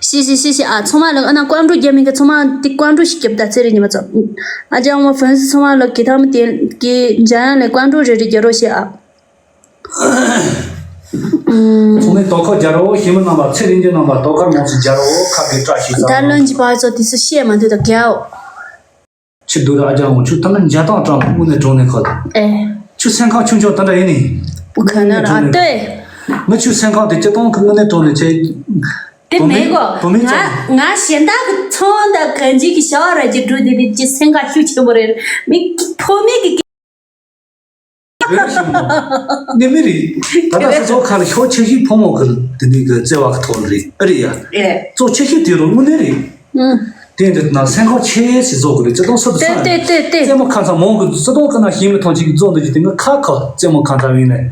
是是是是啊，ཚང་མ་ལ་ཨ་ན་ཀོང་ཀྲུ་རྒྱབ་མི་གི་ཚང་མ་དེ་ཀོང་ཀྲུ་ཞིག་རྒྱབ་ད་ཚེ་རིང་ཉི་མ་ཚོ། ཨ་ཅག་ངོ་ཕན་སི་ཚང་མ་ལ་གི་ཐང་དེ་གི་འཇམ་དབྱངས་ལ་ཀོང་ཀྲུ་རེ་རེ་རྒྱག་རོགས་ཞེས་ཨ། ཚང་མས་དོ་ཁུར་རྒྱག་རོགས། ཞི་མི་རྣམ་པ་ཚེ་རིང་གི་རྣམ་པ་དོ་ཁུར་མང་ཙམ་རྒྱག་རོགས། ཁ་གི་བཀྲ་ཤིས་ཟ། ད་ལོན་གྱི་བར་ཚོ་དེ་ཚོ་བཤད་མ་འདུག་ད་རྒྱའོ། ཁྱི་སྡུག་ར་ཨ་ཅག་འོང་། ཁྱོད་ད་ནི་འཇའ་ཐང་སྐྲག་ལ་དངོས་གནས་གྲོང་ནས་ཁ་ད། ཨེ། ཁྱོད་སེམས་ཁམས་ཆུང་ཆུང་ད་འདྲ་ཡིན་ནི། 不可能啊，对。 ང་ཁྱོད་སེམས་ཁམས་དེ་སྤྱི་སྟོང་གི་དངོས་གནས་གྲོང་ནས་ཆེ། 对，没过。 བུད་མེད་ང་ང་གཞན་དག་གི་ཚོང་དང་གང་ཅི་གི་ཞོར་ར་ཅི་འགྲོ་དེ་དེ་ཅི་སེམས་ཁ་ཤུགས་ཆེན་པོ་རེད། མི་ཕོ་མི་གི། རེད་ཤི་མོ། ནི་མི་རེད། ད་ལྟ་སོ་སོ་ཁ་ལ་ཤོག་ཆེ་ཤོས་ཕོ་མོ་གི་དེ་ནི་གི་བརྩེ་བ་གི་ཐོག་རེད། ཨ་རེད་ཡ། ཨེ། གཙོ་ཆེ་ཤོས་དེ་རུ་དངོས་གནས་རེད། ཨུ། དེ་འདི་ན་སེམས་ཁམས་ཆེ་སི་བཟོ་གི་རེད། བརྩེ་དུང་སུ་དུ་ས་རེད། བརྩེ་མོ་ཁ་མཚར་མོ་གི་བརྩེ་དུང་ཀ་ན་ཞིང་མི་ཐོན་ཅིག་གི་བཟོ་འདི་ཅི་དེ་ང་ཁ་ཁ་བརྩེ་མོ་ཁ་མཚར་ཡིན་ནས།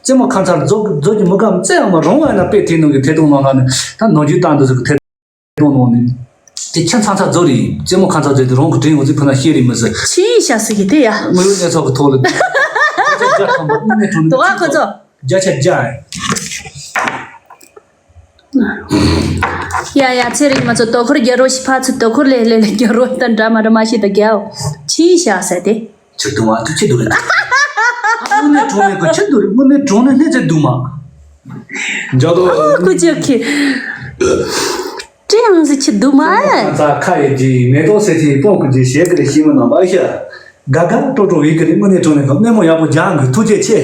བརྩེ་མོ་ཁ་མཚར་བཟོ་གི་བཟོ་གི་མི་གམ་བརྩེ་ཡང་མ་རུང་བ་ན་དཔེ་དེ་ནང་གི་ཐད་གཏོང་ནང་ལ་ནི་ད་ནོར་རྒྱུ་བཏང་འདི་ཟིག་གི་ཐད་གཏོང་ནང་ནི། དེ་ཁྱད་མཚར་མཚར་བཟོ་རེད། བརྩེ་མོ་ཁ་མཚར་བཟོ་དེ་རང་གི་དྲིན་འོ་ཚིག་ཕུ་ན་ཤེས་རེད་མི་ཟེར། ཆི་ཡིན་ཤ་སི་གི་དེ་ཡ། དངོས་ཡོད་གནས་ཚུལ་གི་ཐོག་ལ་དེ་རྒྱ་ཁམས་པ་དངོས་གནས་གྲོང་ནས། དོ་ག་ཁོ་ཚོ། བརྒྱ་ཆ་བརྒྱ། ཡ་ཡ་ཚེ་རིང་མ་ཚོ་དོ་ཁུར་རྒྱག་རོགས་ཤིག་ཕར་ཚུར་དོ་ཁུར་ལེ་ལེ་ལེ་རྒྱག་རོགས་དང་འདྲ་མ་འདྲ་མ་ཤེས་ད་རྒྱའོ། ཆི་ཤ་ཟེར་ཏེ། ཆི་འདུག་མ་ཐུག་ཆི་འདུག་རེད། དངོས་གནས་གྲོང་ནས་གི་ཆི་འདུག་རེད། དངོས་གནས་གྲོང་ནས་སྣེ་ཚེ་འདུག་མ། འཇག་ཏོ། ཨ་ཁུ་ཅག་གི། ཅི་ཡང་ཟེར་ཆི་འདུག་མ། ཚ་ཁ་ཡི་ཇི་མེ་ཏོག་སེ་ཆི་པོ་ཁུ་ཇི་ཞེ་གི་རེ་ཤི་མི་ནང་པ་ཤ། དགའ་དགའ་སྤྲོ་སྤྲོ་བའི་གི་རེད། དངོས་གནས་གྲོང་ནས་གི་སྣེ་མོ་ཡག་པོ་རྒྱག་གི་ཐུགས་རྗེ་ཆེ།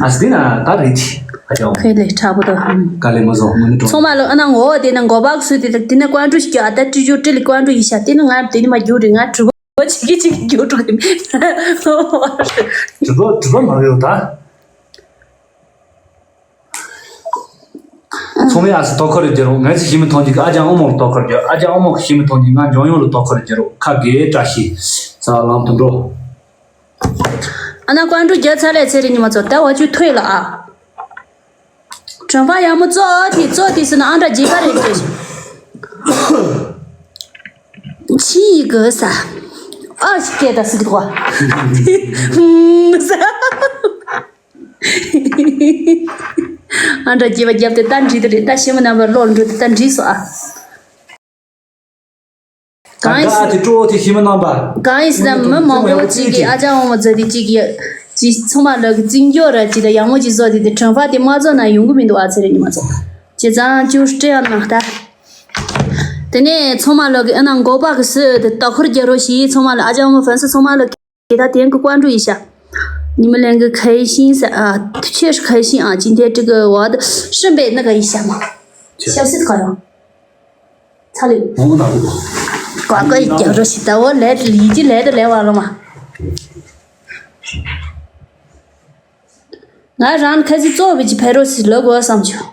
ཨ་སི་དེ་ན་ད་རེད་ཅི། ཨ་ཅོ། ཁེ་ལེ་ཁྲ་པོ་དོ། དཀའ་ལས་མ་བཟོ་དངོས་གནས་གྲོང་། ཚང་མ་ལོ་ཨ་ན་ངོ་བོ་དེ་ན་མགོ་པག་སུ་དེ་དེ་ན་ཀོང་ཀྲུ་ཞིག་ཨ་ད་ཀྲི་ཅུ་ཀྲི་ལི་ཀོང་ཀྲུ་ཡི་ཤ་དེ་ན་ང་དེ་ནི་མ་རྒྱུ་རེད། ང་གྲུ་པོ་ཆི་གི་ཆི་གི་རྒྱུ་རུ་རེད། གྲུ་པོ་གྲུ་པོ་མ་ཡོད་ད། ཚང་མས་ཨ་སི་དོ་ཁུར་རེ་རྒྱག་རོགས། ང་ཚོ་ཞི་མི་ཐོན་གྱི་ཨ་ཅག་ཨོ་མོ་ལ་དོ་ཁུར་རྒྱག་ཨ་ཅག་ཨོ་མོ་གི་ཞི་མི་ཐོན་གྱི་ང་འཇོན་ཡོང་ལ་དོ་ཁུར་རྒྱག་རོགས། ཁ་དགེ་བཀྲ་ཤིས་ས་ལམ་དུ་འགྲོ། ཨ་ན་ཀོང་ཀྲུ་རྒྱག་ཚར་ལས་ཚེ་རིང་ཉི་མ་ཚོ་ད་བ་ཆུ་ཐོས་ལ་ཨ། གྲོང་པ་ཡག་མོ་ཙོག་དེ་ཙོག་དེ་སུ་ན་ཨ་འདྲ་རྗེས་ཀ་རེད་ཅེས། ཆི་ཡི་གོ་ས། ཨ་ཞིག་སྐད་ད་སུ་གི་དོ། ས། ཨ་འདྲ་རྗེས་པ་རྒྱབ་སྟེ་ད་འགྲིག་དེ་རེད། ད་ཞི་མི་རྣམ་པ་ལོག་འགྲོ་དེ་ད་འགྲིག་སོ་ཨ། གང་ཡིན་ཟེར་ན་མི་མང་པོ་ཅིག་གིས་ཨ་ཅག་དབང་མོ་མཛད་དེ་ཅིག་གིས་ཅིག་ཚང་མ་ལ་གི་བརྩི་འཇོག་ར་ཅིག་དང་ཡག་མོ་ཅིག་བཟོ་དེ་དེ་གྲོང་པ་དེ་མ་བཟོ་ན་ཡོང་གི་མི་འདུག་ཨ་ཚེ་རིང་ཉི་མ་ཚོ། བྱས་ཙང་ཅུ་སྤྲད་ཡང་གནང་ད། དེ་ནས་ཚང་མ་ལ་གི་ཨ་ན་མགོ་པ་གི་སུ་དེ་ལྟ་ཁུར་རྒྱག་རོགས་ཞེས་ཚང་མ་ལ་ཨ་ཅག་དབང་མོ་ཕན་སུ་ཚང་མ་ལ་གི་ད་དེང་གི་ཀོང་ཀྲུ་ཡི་ཤ། 你们两个开心噻啊，确实开心啊！今天这个我的顺便那个一下嘛，小事可能。 ཚ་ལུ། ཧོང་ན་ལུ། ཀ་ཀ་ཡི་རྒྱ་རོ་ཞིག་ད་འོ་ལས་ལི་ཅི་ལས་ད་ལས་བ་ལོ་མ། ང་རང་ཁ་སི་གཙོ་བི་ཅི་ཕེ་རོ་སི་ལོ་གོ་བསམ་ཆུ།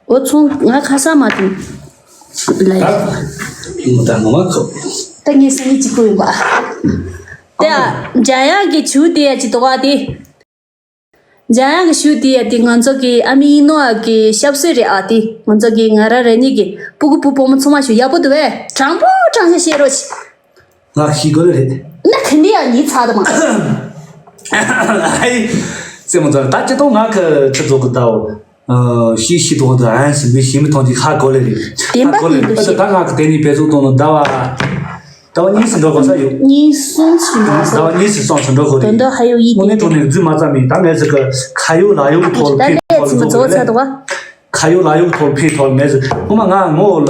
འོ་ཚོང་ང་ཁ་ས་མ་དུ། ལ་ཡ། ད་ད་ནོ་མ་ཁོ། ད་ངས་སི་ནི་ཅི་ཀུ་ཡིན་པ། ད་འཇའ་ཡག་གི་ཆུ་དེ་ཡ་ཅི་ཏོ་བ་དེ། འཇམ་དབྱངས་ཀྱི་ཞུ་དེ་ཡ་དེ་ང་ཚོ་གི་ཨ་མི་ནོ་ཨ་གི་ཞབས་སོས་རེད་ཨ། དེ་ང་ཚོ་གི་ང་ར་རེ་གཉིས་ཀྱི་སྤུ་གུ་བུ་བུ་མོ་ཚང་མ་ཞུ་ཡག་པོ་འདུག་བས། དྲང་པོ་དྲང་བཞག་བཤད་རོགས་བྱེད། ང་ཤི་དགོས་རེད། ན་ག་འདི་ཡ་ཡིད་ཚ་དུ་མ། ཨ་ཧེ། རྩེད་མོ་ཚོ་ད་ཅི་ཐོག་ང་ཁ་ཁྲི་ཚོ་གི་ད་འོ། ཤི་ཤི་ཐོག་ཏུ་ཨན་སི་མི་ཤི་མི་ཐོག་འདི་ཧ་གོ་ལེ་རེད། བདེན་པ་ཧ་གོ་ལེ་ཡིན་འདུག་རེད། ད་ང་གི་དེ་ནི་བེད་སོ་ཏོང་ནོ་ཟླ་བ། ཟླ་བ་གཉིས་སུ་འགྲོ་དགོས་ས་ཡོད། གཉིས་གསུམ་ཙམ་འགྲོ་ས། ཟླ་བ་གཉིས་སུ་གསུམ་ཙམ་འགྲོ་དགོས་རེད། དོན་དག་ཧ་ཡོད་ཡིད་དངོས་གནས་དྲང་གནས་རྫུན་མ་རྩ་མེད། ད་ངས་ཟེར་གི་ཁ་ཡོད་ལག་ཡོད་ཐོག་ལ་ཕན་ཐོགས་ལ་འགྲོ་དགོས་རེད། ཁ་ཡོད་ལག་ཡོད་ཐོག་ལ་ཕན་ཐོགས་ལ་ངས་ཟེར་ཁོ་མ་ང་ངོ་ལ་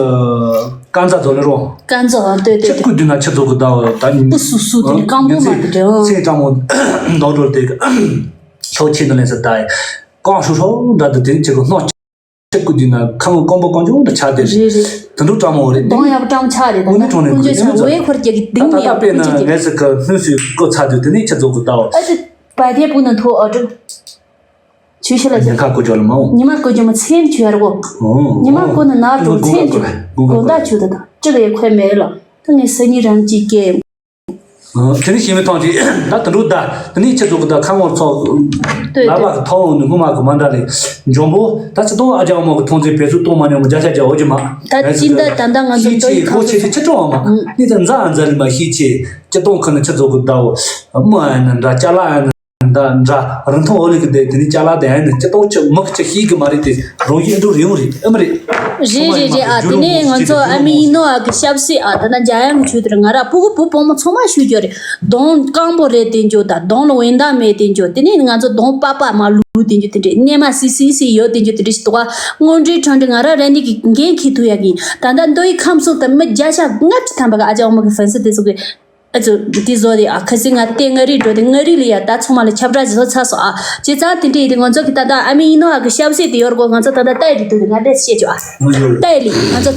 རྐང་ཚ་རྫོགས་ལེ་རོ། རྐང་ཚ་ཨ་ལྟོས་ལྟོས་ཁྱེད་ལྟོས། སྐུ་མདུན་ན་ཁྱེད་ཚོ་གི་ཟླ་བ་ད་སྐུ་སུ་སུ་དེ་ནི་རྐང་པོ་མ་དེ་འདྲ། ཚེ་དྲང་མོ་མདོག་འགྲོ་དེ་གི་ཤོག་ཆེན་དུ་ལེན་ས་ད་རྐང་ཧྲུ་ཧྲུ་འདྲ་དུ་དེ་ཁྱེད་ཀྱི་སྣོག་ཁྱེད་སྐུ་མདུན་ན་ཁ་ངོ་སྐོམ་པོ་སྐོམ་ཆུང་དུ་ཆགས་ཏེ་རེད། རེད་རེད། དུད་འགྲོ་སྤྲང་མོ་རེད། གདོང་ཡག་པོ་སྤྲང་མོ་ཆགས་རེད། ད་དངོས་གནས་དྲང་གནས་ཀུན་སྤྱོད་ཆགས། འོའི་འཁོར་རྒྱག་གི་ཏིང་ད་ད་ཡག་དཔེར་ན་ཀུན་སྤྱོད་ཆགས། ངས་ཟེར་གི་སྣོད་སུའི་སྐུ་ཚ་དུས་དེ་ནས་ཁྱེད་ཚོ་གི་ཟླ་བ། ཨ་ཏི་བལ་དེ་སྤུ་ན་ཐོ་ཨ་ཏི། ཆུ་ཤི་ལ་ཉེན་ཁ་བཀོད་ཅོག་ལ་མ་འོང་། ཉི་མ་བཀོད་ཅོག་མ་མཚན་ཆུ་ཡར་གོ། ཨོ། ཉི་མ་བཀོད་ན་ནར་འགྲོ་མཚན་ཆུ། དགོང་དག་ཆུ་ད་ད་ཅི་ལ་ཡ་ཁོས་མེད་ལ། ད་ངས་སེ་ཉི་རང་གཅིག་སྐྱེས། དེ་ནི་ཤེས་མི་ཐོང་ཅིག་ད་དུད་འགྲོ་ད་དེ་ནི་ཁྱེད་ཚོ་གི་ད་ཁ་ངོར་ཚོགས་ལ་བ་གི་ཐོག་འོང་ནི་སྔོན་མ་གི་མ་འདྲ་ལས་འཇོན་པོ། ད་ཅི་ཏོང་ཨ་ཅག་མོ་གི་ཐོང་ཚེ་བེད་སྤྱོད་གཏོང་མ་མྱོང་གི་བརྒྱ་ཆ་བརྒྱ་འོ་ཅི་མ། ད་ཅི་འདི་ད་ད་ང་ཚོ་ཤེས་ཏོ་ཡི་ཆེ་ཁོ་ཁང་ཆེ་ཚོ་ཆེ་ཆེ་ཀྲོང་བ་མ་ནི་ད་འཛའ་འཛའ་ལི་མ་ཤེས་ཆེ་ཅི་ཏོང་ཁ་ནི་ཁྱེད་ཚོ་གི་ད་འོ་མོ་ཨ་ན་འདྲ་ཅ་ལ་ཨ་ན། ད་འདྲ་རིན་ཐང་ཨོ་ལི་གི་དེ་དེ་ནི་ཅ་ལག་དེ་ཨ་ནི་ཅི་ཏོག་ཅི་མི་གི་ཅི་ཤེས་གི་མ་རེད་དེ་རོང་ཡིན་འགྲོ་རེད་འོང་རེད་ཨ་མི་རེད། རེད་རེད་རེད། ཨ་དེ་ནས་ང་ཚོ་ཨ་མི་ཡིན་ནོ་ཨ་གི་ཞབས་སི་ཨ་ད་ན་འཇའ་ཡང་གི་ཆོས་དེར་ང་ར་ཕྲུ་གུ་བུ་བུ་མོ་ཚང་མ་ཞུ་རྒྱུ་རེད། གདོང་སྐམ་པོ་རེད་དེ་འཇོ་ད་གདོང་ལ་འོད་མདངས་མེད་དེ་འཇོ། དེ་ནས་ང་ཚོ་གདོང་པགས་པ་མ་ལུས་དེ་འཇོ་དེ་འདྲས་སྣེ་མ་སི་སི་སི་ཡོད་དེ་འཇོ་དེ་འདྲས་ཞིག་འདུག་ག་སྔོན་འགྲོའི་གྲོང་འདྲི་ང་ར་ར་འདི་གི་འགན་འཁྱེར་ཐུབ་ཡ་གི་ཡིན། ད་ལྟ་མདོ་ཡི་ཁམས་གསུམ་དུ་མི་བརྒྱ་ཆ་ལྔ་བཅུ་ཐམ་པ་གི་ཨ་ཅག་འོ་མ་གི་ཧྥན་སི་དེ་ཚོ་གི་ཨ་ཙི། དེ་བཟོ་དེ་ཨ་ཁ་སི་ང་དེ་མངའ་རིས་འགྲོ་དེ་མངའ་རིས་ལ་ཡ་ད་ཚང་མ་ལ་ཁྱབ་བསྒྲགས་བཟོ་ཚར་སོང་ཨ། བྱས་ཙང་དེ་འདྲ་ཡིན་དེ་ང་ཚོ་གི་ད་ལྟ་ཨ་མི་ཡིན་ནོ་ཨ་གི་ཞབས་སི་དེ་ཡོད་རྒོ། ང་ཚོ་ད་ལྟ་ཏའི་རི་དུ་དེ་ང་འདྲས་བཤད་ཆོག་ཨ། ཏའི་རི་ང་ཚོ་